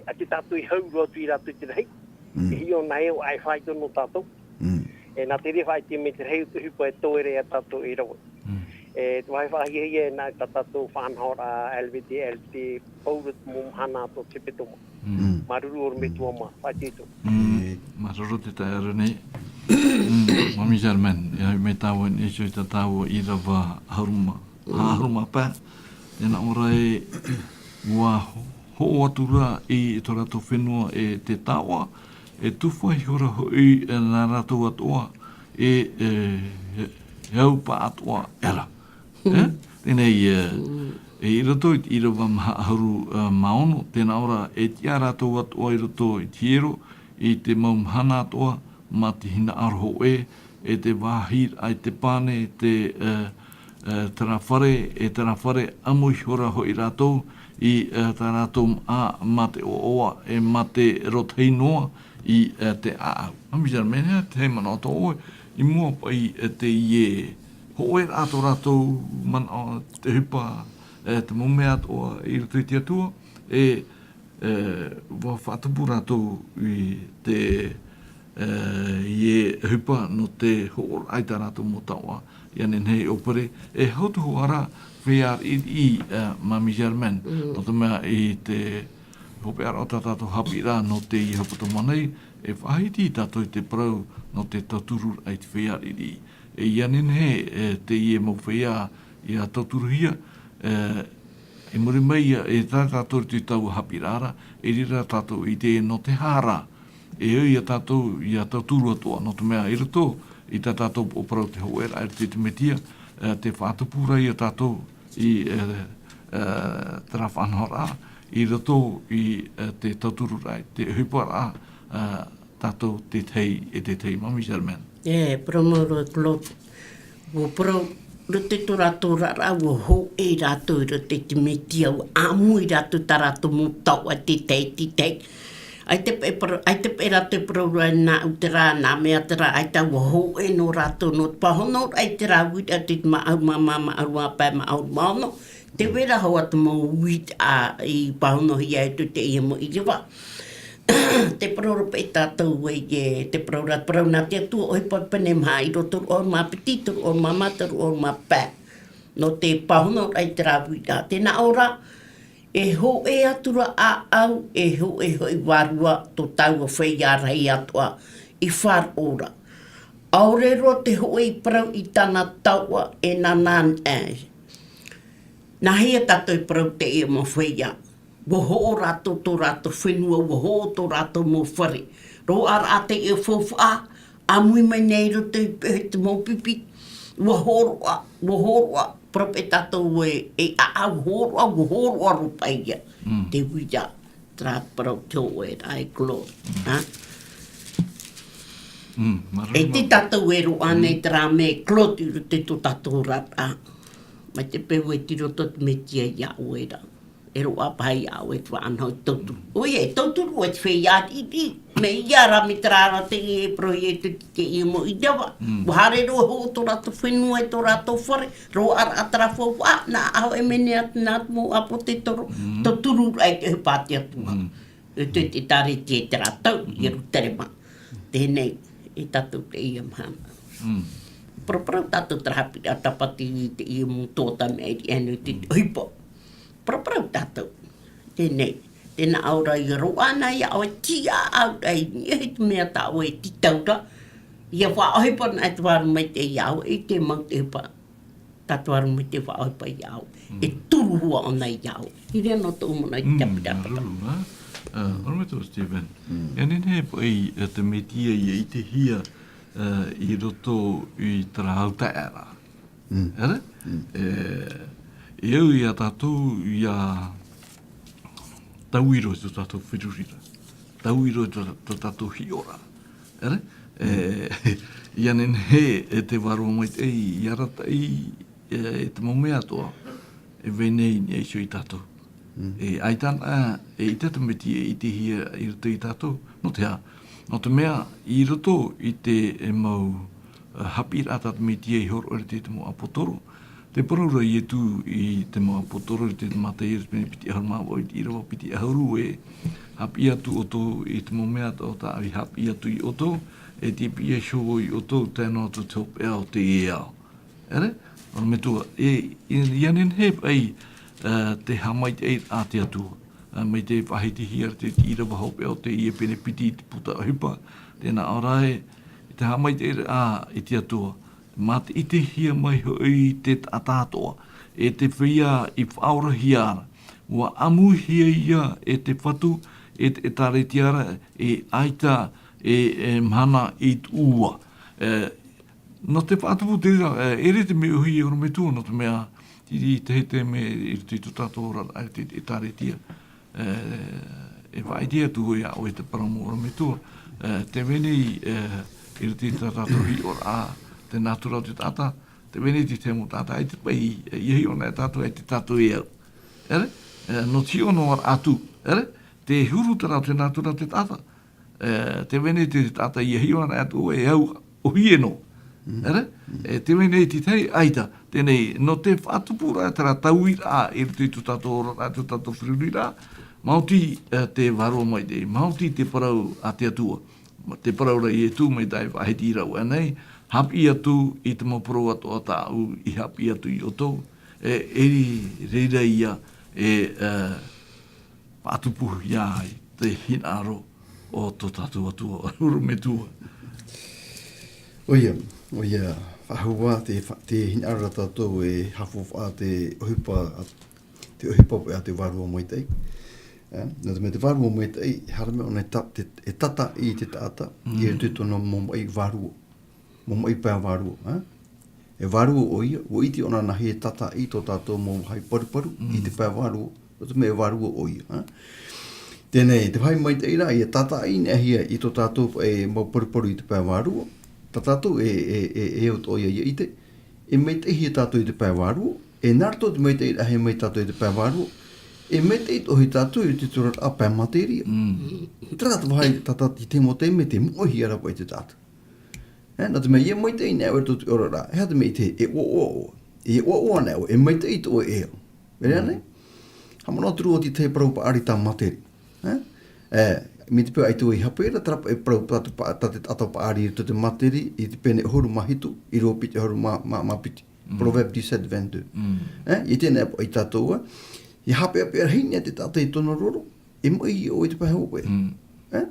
ʻaita tātou i hau roa atu ia rātou i te rahi. Mm. E hiʻo nā hea ʻua ʻai faito nō tātou. Mm. E nā te reira e faʻaʻite mai te rahi atoʻa e hipa e toe ra ia tātou e rave. Mm. E, te vāhi faʻahiahia e nā tā tātou faʻanahoraʻa L V T L te paura te mau mahana atoʻa te hepetoma. Mm. Mm. Māuruuru ʻorometua mā, faʻaitoito. Mm. E. Māuruuru te taeaʻe Renee. Mm. Māmī Germaine, e ai mai tāua i niʻa iho i tā tāua ʻīrava ʻahuru mā, mm, ʻahuru mā pae. Tēnā ʻō ra ē, ʻua ho-, hoʻo atu ra i tō rātou fenua e te taoʻa, e tufa ihora hoʻi, e, nā rātou atoʻa, e, e, e, e au paʻatoʻa ʻera. E? Mm. Teie nei, e, mm, e i roto i te ʻīrava maha ʻahuru, e, mā ono, tēnā ʻō ra, e tiʻa rātou atoʻa i roto i te hiero, i te mau mahana atoʻa, mā te hinaʻaro hōʻē, e te vāhi, ʻaita te pane, te, e, e, terā fare, e terā fare, ʻamu ihora hoʻi rātou i, e, tā rātou māʻa, mā te ʻoaʻoa, e mā te rōtahi noa i, e, te ʻāʻau. Māmī Germaine, e aha te manaʻo atoʻa ʻoe, i mua paʻi, e, teie hōʻē atoʻa rātou manaʻo, te ʻohipa, e, te mau mea atoʻa i roto i te Atua, e, e, ʻua faʻatupu rātou i te, e, ʻohipa nō te hōroʻaraʻa i tā rātou mau taoʻa, ʻia nehenehe e ʻōpere, e hau atu hoʻi ra, feiā riʻiriʻi, e, Māmī Germaine, nō te mea i te hopeʻaraʻa o tā tātou haʻapiʻiraʻa nō teie ʻohipa tōmānai, e faʻahiti tātou i te parau nō te tautururaʻa i te feiā riʻiriʻi. E ʻia nehenehe, e, teie mau feiā ʻia tauturuhia, e, i muri mai ia, e tā tātou i taua haʻapiʻiraʻa ra, e riro tātou i te nō te aha ra, e ʻoia tātou ʻia tauturu atoʻa, nō te mea i roto i tā tātou parau te hōʻēraʻa i roto i te Mesia, e, te faʻatupu ra ia tātou i, e, e, terā faʻanahoraʻa, i roto i, e, te tautururaʻa, te ʻohiparaʻa, e, tātou te tahi e te tahi, Māmī Germaine. E, parau mau ra Claude. ʻUa parau, roto i tō rātou oraraʻa, ʻua hōʻē rātou i roto i te Mesia, ʻua ʻāmui rātou tā rātou mau taoʻa te tahi, te tahi. ʻAita paʻi parau, ʻaita paʻi rātou parau ra nāʻu terā, nā mea terā, ʻaita ʻua hōʻē nō rātou, nō te pāhonoraʻa i terā uiraʻa, te māʻau mā, mā, māʻau mā pae, māʻau mā ono, te vera hau atu mau uiraʻa i pāhonohia e tū teie mau ʻīrava. Te parau ra paʻi tātou e, e, te parau ra, parau nā te Atua, ʻohipa pene maha i roto toru ʻahuru mā piti, toru ʻahuru mā mā, toru ʻahuru mā pae. Nō te pāhonoraʻa i terā uiraʻa. Tē nā ʻō ra, e hōʻē atu ra ʻāʻau, e hōʻē hoʻi vārua tō taua feiā rahi atoʻa i faʻaroʻo ra. ʻAore roa te hōʻē i parau i tāna taoʻa e nānā anaʻe. Nāhea tātou e parau teie mau feiā? ʻUa hoʻo rātou tō rātou fenua, ʻua hoʻo tō rātou mau fare. Roaʻa ra teie faufaʻa, ʻāmui mai nei i roto i te mau pipi. ʻUa hōroʻa, ʻua hōroʻa, parau paʻi tātou e, e ʻāʻau hōroʻa, ʻua hōroʻa roa paʻi ia. Mm. Te uira, terā parau te hōʻēraʻa e Claude. Mm. Ha? Mm, māuruuru. E tē tātou e roaʻa nei terā mea e Claude i roto i tō tātou oraraʻa. Mai te peu e tiro atu te Mesia iā ʻoe ra. E roaʻa paha iā ʻoe te faʻanaho i te tauturu. ʻOia, e tauturu ʻoe i te feiā riʻiriʻi. Mea ia rā, mai terā ra teie e parau e tū i teie mau ʻīrava. Mm. ʻUa haere roa hoʻo tō rātou fenua e tō rātou fare, roaʻa ra terā faufaʻa, nā ʻaho e mene atu nā te mau ʻāpōsetolo, mm, tauturu ra i te ʻohipa a te Atua. Mm. E te, te ʻĒtārētia i terā tau, mm, Ierutarema. Teie nei, e tātou teie mahana. Mm. Paraparau tātou terā haʻapiʻiraʻa tāpati i teie mau tōtā mea i riʻi ʻānei te, mm, ʻohipa. Paraparau tātou. Teie nei, tē nā ʻō ra ʻia roaʻa na iā ʻoe, tiʻa ʻauraʻa i niʻa i te mea tā ʻoe e tītau ra, ʻia faʻaʻohipa na e te Vārua Maitaʻi iā ʻoe, i te mau te ʻohipa, tā te Vārua Maitaʻi e faʻaʻohipa iā ʻoe. Mm. E turu hua ʻōna iā ʻoe. I reira nō tōʻu manaʻo i te, mm, haʻapiʻiraʻa. Māuruuru, ā, ʻorometua Stephen. Mm. ʻIa nehenehe paʻi, e, te Mesia ʻia ʻitehia, e, i roto i terā hau taeaʻe ra. Mm. ʻEre? Mm. E, e au iā tātou ʻia taui roa i tō tātou feruriraʻa. Taui roa i tō, tō tātou hiʻoraʻa. ʻEre? E, mm, ʻia nehenehe e te Vārua Maitaʻi, ʻia arataʻi, e, e te mau mea atoʻa, e vai nei i niʻa iho ia tātou. Mm. E, ʻaita anaʻe, e ʻite te Mesia e ʻitehia i roto ia tātou. Nō te aha? Nō te mea, i roto i te, e, mau, e, haʻapiʻiraʻa tā te Mesia i hōroʻa i te mau ʻāpōsetolo, tē parau ra Iesu i te mau ʻāpōsetolo i te Mataio pene piti ʻahuru mā vaʻu, i te ʻīrava piti ʻahuru ē, haʻapiʻi atu ʻoutou i te mau mea atoʻa tā ʻoe i haʻapiʻi atu ia ʻoutou, e tē piʻi iho vau ia ʻoutou, tae noa atu te hopeʻa o teie ao. ʻEre? ʻOrometua, e, e, ʻia nehenehe paʻi, e, te haʻamaitaʻiraʻa a te Atua. E, mai te faʻahitihia ra te, te ʻīrava hopeʻa o teie pene piti i te puta ʻohipa, tē nā ʻō ra ē, i te haʻamaitaʻiraʻa i te Atua, mā te ʻitehia mai hoʻi te taʻata atoʻa, e te feiā i faʻaorahia ra, ʻua ʻāmuihia ia e te Fatu, e te ʻĒtārētia ra, e ʻaita e, e mahana i tuʻua. E, nō te faʻatupu te reira, e, ʻere te mea ʻōhie ʻorometua, nō te mea, i te, te, te mea i roto i tō tātou oraraʻa, te, te ʻĒtārētia. E, e faʻaʻite atu iā ʻoe te parau mau ʻorometua. E, tē vai nei, e, i roto i tā tātou hiʻoraʻa, te nātura o te taʻata, Te vai nei te tahi mau taʻata, ʻaita paʻi, ʻia hiʻo na tātou, ʻaita tātou e au. ʻEre? E, nō te hiʻo noa atu, ʻere? Te huru terā o te nātura o te taʻata. E, te vai nei te taʻata ʻia hiʻo na atu e au ʻōhie noa. ʻEre? E, te vai nei te tahi, ʻaita. Teie nei, nō te faʻatupu ra terā tauiraʻa i roto i tō tātou oraraʻa, tō tātou feruriraʻa, maoti, e, te vārua maitaʻi, maoti te parau a te Atua. Te parau ra Ietu mai te faʻahiti rau ānei, haʻapiʻi atu i te mau parau atoʻa tāʻu i haʻapiʻi atu ia ʻoutou, e, e reira ia e, e, faʻatupuhia ai te hinaʻaro o tō tātou Atua, Huru Metua. ʻOia, ʻoia, faʻahou ā te fa-, te hinaʻaro ra tātou e haʻafaufaʻa te ʻohipa, te ʻohipa a te Vārua Maitaʻi. E, nō te mea te Vārua Maitaʻi, e haere mai ʻōna e ta-, te, e tata i te taʻata, i roto i tōna mau maʻi vārua. Mau maʻi pae vārua, e? E vārua ʻoia, ʻua ʻite ʻōna nāhea e tata i tō tātou mau vāhi paruparu, i te pae vārua, nō te mea e vārua ʻoia, e? Teie nei, te vāhi maitaʻi ra, ʻia tata i nāhea i tō tātou, e, mau paruparu i te pae vārua, tā tātou e, e, e, e au atoʻa ia ʻia ʻite, e maitaʻihia tātou i te pae vārua, e nā roto i te maitaʻi ra e haere mai tātou i te pae vārua, e maitaʻi atoʻa hoʻi tātou i te tura ra pae materia. Terā te vāhi tā, tā, i te mau taime te moʻehia ra paʻi te taʻata. E, nō te mea, ʻia maitaʻi nei au i roto i te oraraʻa, e aha te mea i te, e ʻoaʻoa ʻoe. E ʻoaʻoa nei au, e maitaʻi atoʻa e au. Mea rā nei? Haʻamanaʻo atu ra ʻoe i te tahi parau paʻari tā Materi. E? E, mai te peu ʻaita ʻoe i hape ra, terā paʻi e parau tā te pa-, tā te taʻata paʻari i roto i te Materi, i te pene ʻahuru mā hitu, ʻīrava piti ʻahuru mā, mā, mā piti. Proverbe dix-sept vingt-deux. E, i teie nei paʻi tātou, e, ʻia haʻapeʻapeʻa rahi nei te taʻata i tōna roro, e maʻi ʻoe i te pae hopeʻa. E?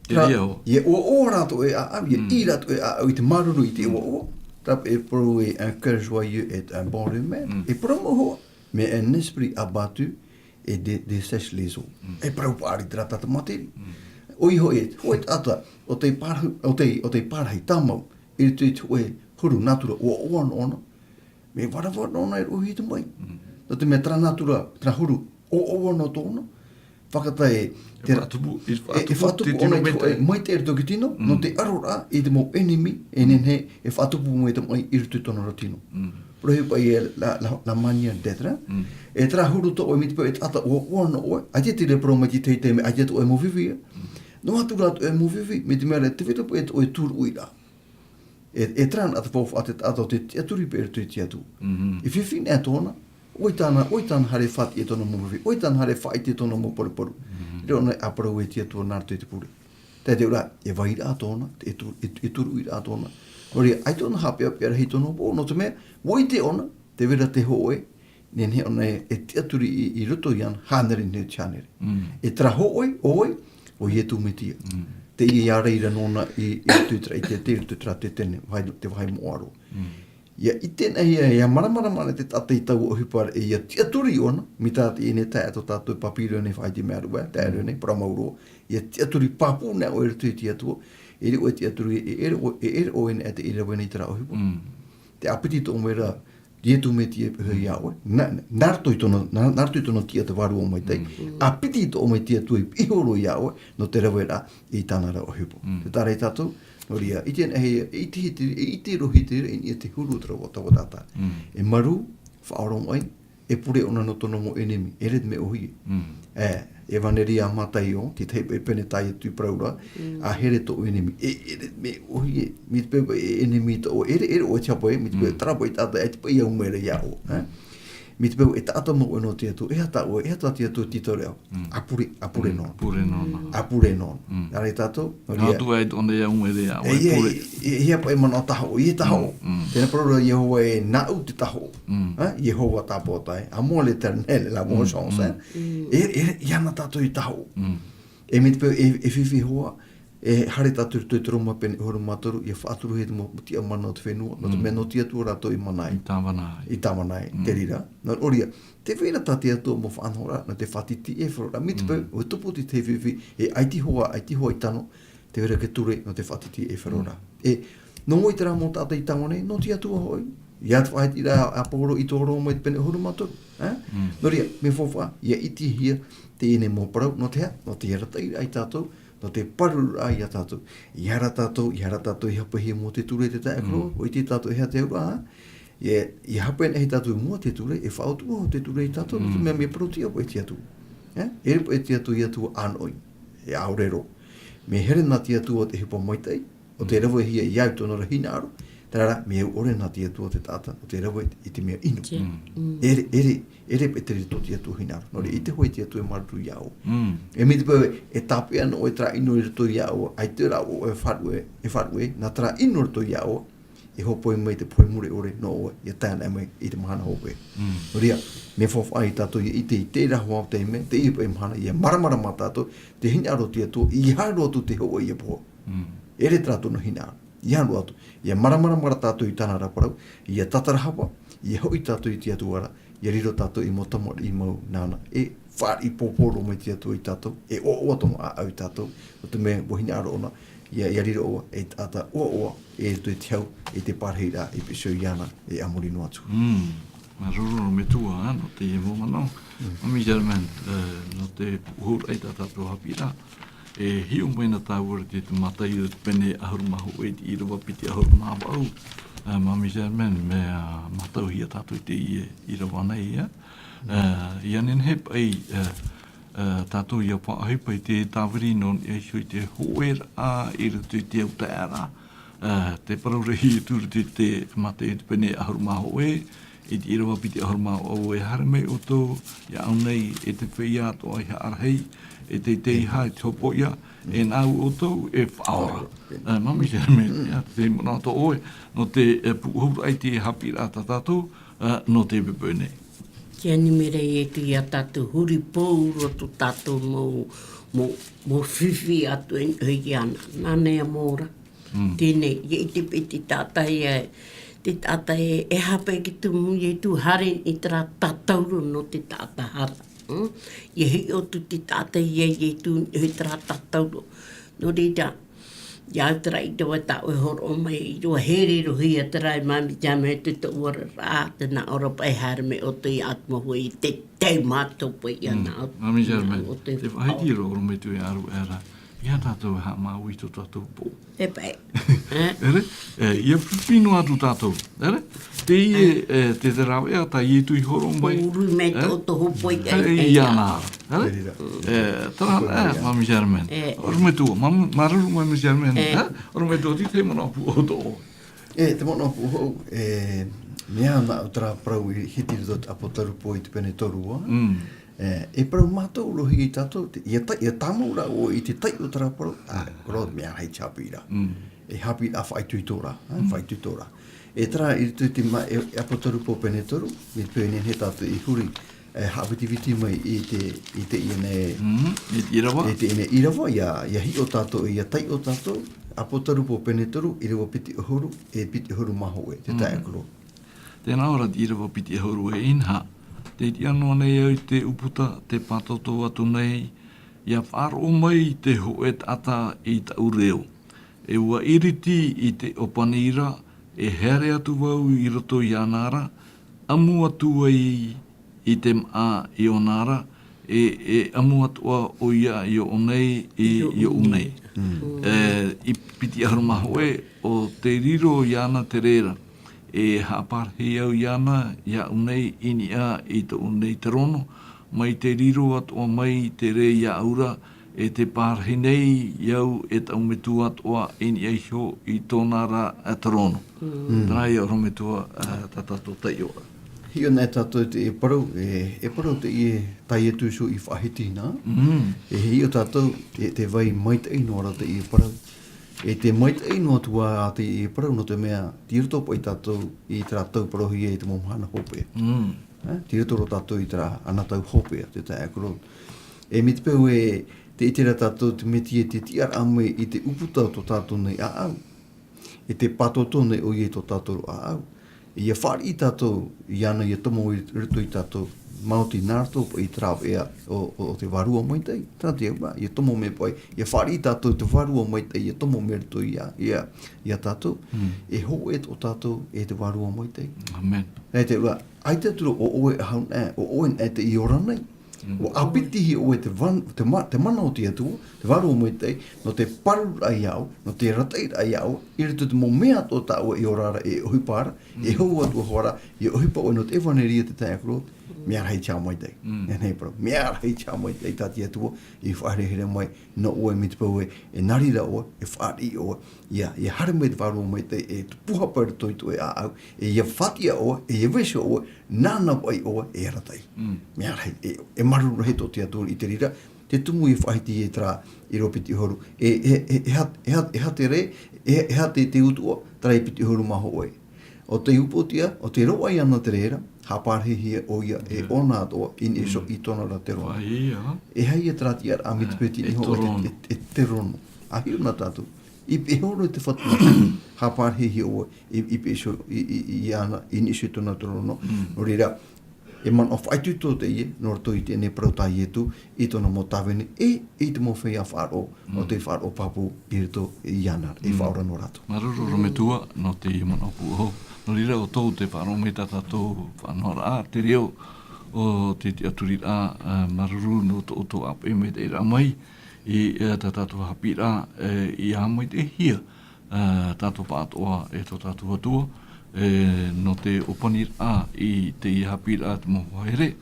Terā, ʻia ʻoaʻoa rātou e ʻāʻau, ʻia ʻī rātou e ʻāʻau i te māuruuru i te ʻoaʻoa. Terā paʻi e parau ē, un cœur joyeux est un bon remède. E parau mau hoʻi, mais un esprit abattu, e dé-, dessèche les os. E parau paʻari terā tā te Materi. ʻOia hoʻi, hōʻē taʻata, ʻo tei pārahi, ʻo tei, ʻo tei pārahi tāmau, i roto i te hōʻē huru nātura ʻoaʻoa nōna, mea varavara nōna e rave i te maʻi. Nō te mea terā nātura, terā huru ʻoaʻoa noa tōna, fakataʻa e, e faʻatupu, e faʻatupu ʻōna i te hōʻē maitaʻi i roto i te tino, nō te aro ra i te mau ʻenemi, e nehenehe e faʻatupu mai te maʻi i roto i tōna ra tino. Parauhia paʻi e la, la, la manière d'être, e terā huru tō ʻoe mai te peu e taʻata ʻoaʻoa noa ʻoe, ʻaita e te reira parau mai te tahi taime, ʻaita atoʻa e mau fifi, e. Noa atu rātou e mau fifi, mai te mea ra, te vai ra paʻi e tō ʻoe tūruʻi ra. E, e terā na te faufaʻa te taʻata ʻo te tiʻaturi paʻi i roto i te Atua. E fifi nei tōna, ʻoia tāna, ʻoia tāna haere e faʻatiʻa i tōna mau fifi, ʻoia tāna haere e faʻaʻite i tōna mau paruparu. Riro ʻōna e parau e te Atua nā roto i te pure. Te, te reira, e vairaʻa tōna, e tū-, e, e tūruʻiraʻa tōna. Nō reira, ʻaita ʻōna haʻapeʻapeʻa rahi i tōna ʻoaʻoa, nō te mea, ʻua ʻite ʻōna, te vai ra te hōʻē, nehenehe ʻōna e, e tiʻaturi i, i roto iāna, hānere nei te hānere. E terā hōʻē, ʻo ʻoe, ʻo Ietu Metia. Teie ia ʻāraʻi ra nōna i, i roto i terā ʻite, i roto i terā tetene, vāhi, te vāhi moʻa roa. ʻIa ʻite nei, ʻia, ʻia māramarama nei te taʻata i taua ʻohipa ra, e ʻia tiʻaturi ʻōna, mai tā teie nei taeaʻe tō tātou Papirone faʻaʻite mai ra, taeaʻe nei, parau mau roa, ʻia tiʻaturi pāpū nei ʻoe i roto i te Atua, e ʻere ʻoe e tiʻaturi, e ʻere ʻoe, e ʻere ʻoe nei e te ʻīrava nei terā ʻohipa. Te ʻāpiti tō ʻoe ra, Ietu Metia e piʻi iā ʻoe, nā, nā roto i tōna, nā, nā roto i tōna tiʻa te Vārua Maitaʻi, ʻāpiti tō ʻoe mai te Atua i piʻi iho roa iā ʻoe, nō te rave ra i tāna ra ʻohipa. Te taʻa ra ia tātou, nō reira, ʻite nei, e ʻite, ʻite, e ʻite roa i te reira, i niʻa i te huru o te rave o taua taʻata. E marū, faʻaoromaʻi, e pure ʻōna nō tōna mau ʻenemi, e ʻere te mea ʻōhie. E, ʻEvaneria a Mataio, te tahi paʻi pene tae atu i parau ra, ʻa here tō ʻenemi, e, e ʻere te mea ʻōhie, mai te peu e ʻenemi tō ʻoe, e ʻere, e ʻere ʻoe te hāpaʻo, mai te peu terā paʻi taʻata, e te paʻi au mai ra iā ʻoe, e? Mai te peu e taʻata mau ʻoe nō te Atua, e aha tā ʻoe, e aha tā te Atua tītau ra iā ʻoe. ʻA pure, ʻa pure nōna. Pure nōna. ʻA pure nōna. Nā reira tātou, nō reira. Nā atu ai tōna e au mai ra iā ʻoe, e, e, pure. E, e, e, e paʻi manaʻo tahoʻo, e tahoʻo. Tēnā parau ra Iehova e nāʻu te tahoʻo. E, Iehova Tāpōtae, à moi l'Éternel, la vengeance, e. E, e, iāna tātou e tahoʻo. E mai te peu, e, e fifi hoʻi, e haere tātou i roto i te Roma pene ʻahuru mā toru, ʻia faʻaturuhia te mau tiʻamana o te fenua, nō te mea nō te Atua rātou i mana ai. I tāvana ai. I tāvana ai, te reira. Nō reira, te vai ra tā te Atua mau faʻanahoraʻa, nō te faʻatitiʻaifaro ra, mai te peu, ʻua tupu te tahi fifi, e ʻaita hoʻi, ʻaita hoʻi i tano, te vai ra e ture, nō te faʻatitiʻaifaro ra. E, nō mua i terā mau taʻata i tāvana ai, nō te Atua hoʻi. ʻIa faʻaʻite ra ʻo Paulo i tō Roma i te pene ʻahuru mā toru, e? Nō reira, mea faufaʻa, ʻia ʻitehia teie nei mau parau, nō te aha, nō te arataʻi ia tātou, nō te pāruru ia tātou. ʻEiaha tātou, ʻeiaha tātou i hapeʻehia mau te ture i te taeaʻe koroua, ʻua ʻite tātou e aha te auraʻa, E, e hape nei tātou i mua te ture, e faʻautuʻa te ture ia tātou, mm, mea mea parau atu paʻi te Atua. E, e riro paʻi te Atua ia tātou ʻānoʻi, e ʻaore roa. Mea here nā te Atua te ʻohipa maitaʻi, ʻo te, mm, ravehia ia au tōna ra hinaʻaro, terā rā, mea au ʻore nā te Atua te taʻata, ʻo te rave i te mea ʻino. Te, mm, mm. E ʻere, e ʻere, e ʻere paʻi te riro tō te Atua hinaʻaro. Nō reira, mm, ʻite hoʻi te Atua e māuruuru ia ʻoe. Mm. E mai te peu, e tāpeʻa noa ʻoe terā ʻino i roto ia ʻoe, ʻaita rā ʻoe e faʻaruʻe, e faʻaruʻe, nā terā ʻino i roto ia ʻoe, e hōpoi mai te pohe mure ʻore nō ʻoe, ia tae noa mai i te mahana hopeʻa. Mm. Nō reira, mea faufaʻa ia tātou ia ʻite i terā hoʻi taime, teie paʻi mahana, ia māramarama tātou, te hinaʻaro o te Atua, ʻeiaha roa atu te hōʻē ia pohe. Mm. E ʻere terā tōna hinaʻaro, ʻeiaha roa atu. Ia māramarama rā tātou i tāna ra parau, ia tātarahapa, ia hoʻi tātou i te Atua ra, ia riro tātou ei mau tamariʻi mau nāna e fāriʻi pōpō roa mai te Atua ia tātou, e ʻoaʻoa tōna ʻāʻau ia tātou, nō te mea ʻua hinaʻaro ʻōna, ia, ia riro ʻoia ei taʻata ʻoaʻoa, e roto i te hau, e te pārahiraʻa, e pīhaʻi iāna, e a muri noa atu. Mm. Māuruuru metua, nō teie mau manaʻo. Mm. Mami Germaine, e, nō te pūʻohu raʻa i tā tātou haʻapiʻiraʻa. E hiʻo mai na tāua i te, te Mataio te pene ʻahuru mā hōʻē i te ʻīrava piti ʻahuru mā vaʻu. E, Mami Germaine, mea, a, mātauhia tātou i teie ʻīrava nei, e. E, ʻia nehenehe paʻi, e, e, tātou ʻia faʻaʻohipa i te tāviri nō niʻa iho i te hōʻēraʻa i roto i te autaeaʻeraʻa. E, te parau ra a Ietu i te, te Mataio te pene ʻahuru mā hōʻē, i te ʻīrava piti ʻahuru mā vaʻu, e haere mai ʻoutou iāʻu nei, e te feiā atoʻa i haʻarahi, e teitei ā i te hopoiʻa, e nā ʻoutou e faʻaora. E, Mami Germaine, ia, te manaʻo atoʻa ʻoe, nō te, e, pūʻohu raʻa i te haʻapiʻiraʻa tā tātou, e, nō te poʻipoʻi nei. Te ʻānimera ia Ietu ia tātou huri pauroa tō tātou mau, mau, mau fifi atu e, e iāna. Nāna ia mau ra. Mm. Teie nei, ia ʻite paʻi te taʻata ia, te taʻata e, e hape ki tumu Ietu haere i terā tātauro nō te taʻata hara. Mm? Ia hiʻo atu te taʻata ia Ietu i terā tātauro. Nō reira, ia au terā ʻīrava tā ʻoe hōroʻa mai, ʻīrava here roa ia terā e Mami Germaine te tōʻu oraraʻa, tē nā ʻō ra paʻi haere mai ʻoutou iāʻu te mau huaʻai i te taime atoʻa paʻi ia nā ʻoutou. Mm. Mami Germaine, te faʻahiti roa, ʻorometua e ʻāruʻe ra. ʻEiaha tātou e haʻamāuiui i tō tātou pō. E paʻi. E? ʻEre? E, ʻia fifi noa atu tātou. ʻEre? Teie, e, te, te rāveʻa tā Ietu i hōroʻa mai. Uru mai tō, tō hōpoiʻa, e, e, iāna. ʻEre? Te reira. E, terā, e, Mami Germaine. E. ʻOrometua, Mami, māuruuru Mami Germaine. E. E? ʻOrometua, te, te manaʻo pūʻohu atoʻa. E, te manaʻo pūʻohu, e, mea nā ʻō terā parau i hiti i roto i te ʻApotarupo i te pene toru, ā. Mm. E, e parau mātaurohia ia tātou, te, ʻia tai-, ʻia tāmau rā ʻoe i te taiʻo o terā parau, ā, koro mea rahi te haʻapiʻiraʻa. Mm. E haʻapiʻiraʻa faʻaitoito ra, ā, mm, faʻaitoito ra. E terā, i roto i te ma-, e, e ʻApotarupo pene toru, i te peu e nehenehe tātou e huri, e haʻavitiviti mai i te, i teie nei, mm, i te ʻīrava. I teie nei ʻīrava, ʻia, ʻia hiʻo tātou, ʻia taiʻo tātou, ʻApotarupo pene toru, ʻīrava piti ʻahuru, e piti ʻahuru mā hōʻē, te, mm, taeaʻe Koro. Tē nā ʻō ra te ʻīrava piti ʻahuru e inaha, tē tiʻa noa nei au i te ʻūputa, tē pātōtō atu nei, ʻia faʻaroʻo mai te hōʻē taʻata i taʻu reo. E ʻua ʻiriti i te ʻōpani ra, e haere atu vau i roto iāna ra, ʻamu atu ai i te māʻa i ʻōna ra, e, e ʻamu atoʻa ʻoia i ʻō nei, i, i ʻō nei. Mm. E, i piti ʻahuru mā hōʻē, ʻo tē riro iāna te reira, e haʻaparahi au iāna iāʻu nei i niʻa i tōʻu nei terono, mai te riro atoʻa mai te rē iāʻu ra, e tē parahi nei au e taʻu metua atoʻa i niʻa iho i tōna ra terono. Mm. Terā ia ʻorometua, ā, tā tātou taiʻoraʻa. Hiʻo nei tātou i teie parau, e, e parau teie tā Ietu Sū i faʻahiti na. Mm. E hiʻo tātou, e, tē vai maitaʻi noa ra teie parau. E tē maitaʻi noa atu ā teie parau, nō te mea, tei roto paʻi tātou i terā tau parauhia i te mau mahana hopeʻa. Mm. Ā, tei roto roa tātou i terā anotau hopeʻa, te taeaʻe Koro. E mai te peu e, tē ʻite ra tātou te Mesia tē tiʻa ra mai i te ʻūputa o tō tātou nei ʻāʻau. E tē pātōtō nei ʻoia i tō tātou ʻāʻau. ʻIa fāriʻi tātou iāna ʻia tomo i roto ia tātou, maoti nā roto paʻi i te rāveʻa o, o, o te Vārua Maitaʻi. Terā te auraʻa, ʻia tomo mai paʻi, ʻia fāriʻi tātou te Vārua Maitaʻi, ʻia tomo mai roto ia, ia, ia tātou. Mm. E hōʻē tō tātou, e te Vārua Maitaʻi. Amen. Nā te auraʻa, ʻaita atu ra ʻo ʻoe ʻaʻau, ē, ʻo ʻoe ē tei ora nei. ʻUa ʻāpitihia ʻoe te van-, te ma-, te mana o te Atua, te Vārua Maitaʻi, nō te pārururaʻa iāʻu, nō te arataʻiraʻa iāʻu, i roto i te mau mea atoʻa tā ʻoe e ora ra, e ʻohipa ra, e hou atu hoʻi ra, e ʻohipa ʻoe nō te ʻevanelia te taeaʻe Claude, mea rahi te Haʻamaitaʻi. Mea rahi parau, mea rahi te Haʻamaitaʻi tā te Atua, i faʻaherehere mai, nō ʻoe mai te peu ē, e nā reira ʻoe, e fāriʻi ʻoe, ʻia, ʻia haere mai te Vārua Maitaʻi, e tupu hapa i roto i tō ʻoe ʻāʻau, e ʻia faʻatiʻa ʻoe, e ʻia vaiiho ʻoe, nāna vaʻi ʻoe, e arataʻi. Mea rahi, e, e māuruuru rahi tō te Atua i te reira, te tumu i faʻahiti e terā, i rō piti ʻahuru. E, e, e, e aha, e aha, e aha te rē, e, e aha te, te utuʻa, terā i piti ʻahuru mā hōʻē. ʻO tei upoʻotiʻa, ʻo tei roaʻa iāna te reira, haʻapārahihia ʻoia e ʻōna atoʻa, i niʻa iho i tōna ra te rono. E aha ia terā tiʻaraʻa mai te peu e tini hōʻē, e, e, e te rono. ʻA hiʻo na tātou. I, e horo te Fatu, haʻapārahihia ʻoe, i, i niʻa iho, i, i, i, iāna, i niʻa iho i tōna te rono. Nō reira, e manaʻo faʻaitoito teie, nō roto i teie nei parau tā Ietu, i tōna mau tāvini, e, i te mau feiā faʻaroʻo, ʻo tei faʻaroʻo pāpū i roto iāna, e faʻaora nō rātou. Māuruuru metua, nō te manaʻo pūʻohu. Nō reira, ʻo tō te faʻaroʻo mai tā tātou faʻanahoraʻa, te reo, ʻo te tiʻaturiraʻa, ā, māuruuru nō tō, tō ʻāpeʻe mai te reira mai, i, ā, tā tātou haʻapiʻiraʻa, ā, i haʻamaitaʻihia, ā, tātou pāʻatoʻa e tō tātou Atua, e, nō te ʻōpaniraʻa i teie haʻapiʻiraʻa te mau hoa here,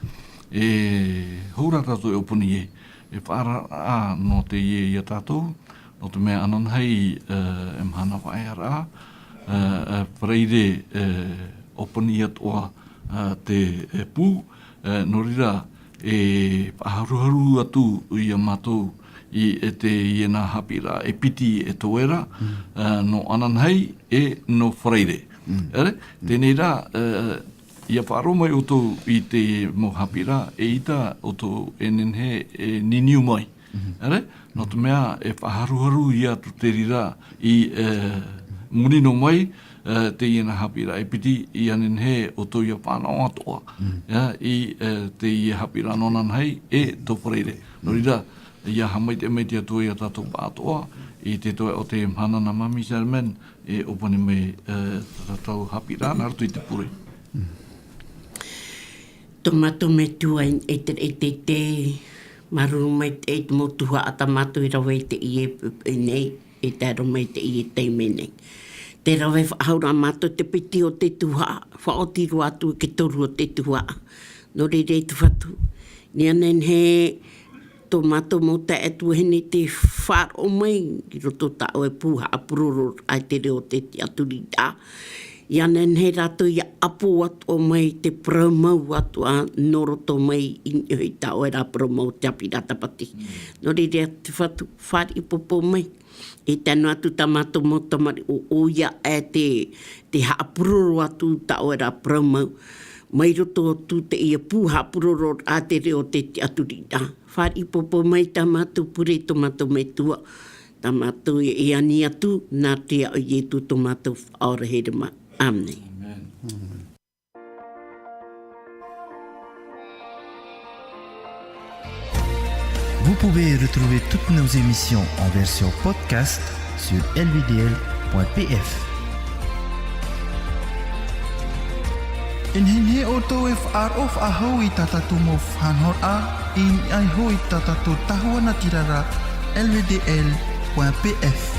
e, hou rā tātou e ʻōpani e, e faʻaararaʻa nō teie iā tātou, nō te mea ananahi, ā, e mahana faʻaearaʻa, ā, ā, Faraire, ā, ʻōpani atoʻa, ā, te, e, pū, ā, nō reira, e faʻaharuharu atu iā mātou i, e teie nā haʻapiʻiraʻa e piti e toe ra, ā, nō ananahi e nō Faraire. ʻEre, teie nei rā, ā, ʻia faʻaroʻo mai ʻoutou i te mau haʻapiʻiraʻa, eʻita ʻoutou e nehenehe e niniu mai. ʻEre, nō te mea e faʻaharuharu ia atu te reira i, e, muri noa mai, e, teie nā haʻapiʻiraʻa e piti, ʻia nehenehe ʻoutou ʻia fānaʻo atoʻa, ā, i, e, teie haʻapiʻiraʻa nō ananahi e tō Faraire. Nō reira, ʻia haʻamaitaʻi mai te Atua iā tātou pāʻatoʻa, i te toe o te mahana nā Māmī Sherman, e ʻōpani mai, e, tā tātou haʻapiʻiraʻa nā roto i te pure. Tō mātou Metua i te, i te, te, māuruuru maitaʻi te mau tuhaʻa tā mātou i rave i teie, e, nei, e tae roa mai i teie taime nei. Tē rave faʻahou ra mātou te piti o te tuhaʻa, faʻaoti roa atu i te toru o te tuhaʻa. Nō reira te Fatu, ʻia nehenehe tō mātou mau taeaʻe tuahine tē faʻaroʻo mai i roto tā ʻoe pū haʻapurororaʻa i te reo o te tiʻaturiraʻa. ʻIa nehenehe rātou ʻia ʻapo atoʻa mai te parau mau atoʻa nō roto mai i niʻa i tā ʻoe ra parau mau o te haʻapiʻiraʻa Tāpati. Nō reira te Fatu, fāriʻi pōpō mai. E tae noa atu tā mātou mau tamariʻi, ʻo, ʻoia aʻe te, te haʻapuroro atu tā ʻoe ra parau mau. Mai roto atu teie pū haʻapurororaʻa te reo o te tiʻaturiraʻa. Fāriʻi pōpō mai tā mātou pure i tō mātou Metua. Tā mātou e ani atu, nā te iʻoa o Ietu tō mātou Faʻaora here mā. ʻĀmene. Vous pouvez retrouver toutes nos émissions en version podcast sur L V D L point P F. E nehenehe ʻoutou e faʻaroʻo faʻahou i tā tātou mau faʻanahoraʻa, i niʻa iho i tā tātou tahua natirara, L V D L point P F.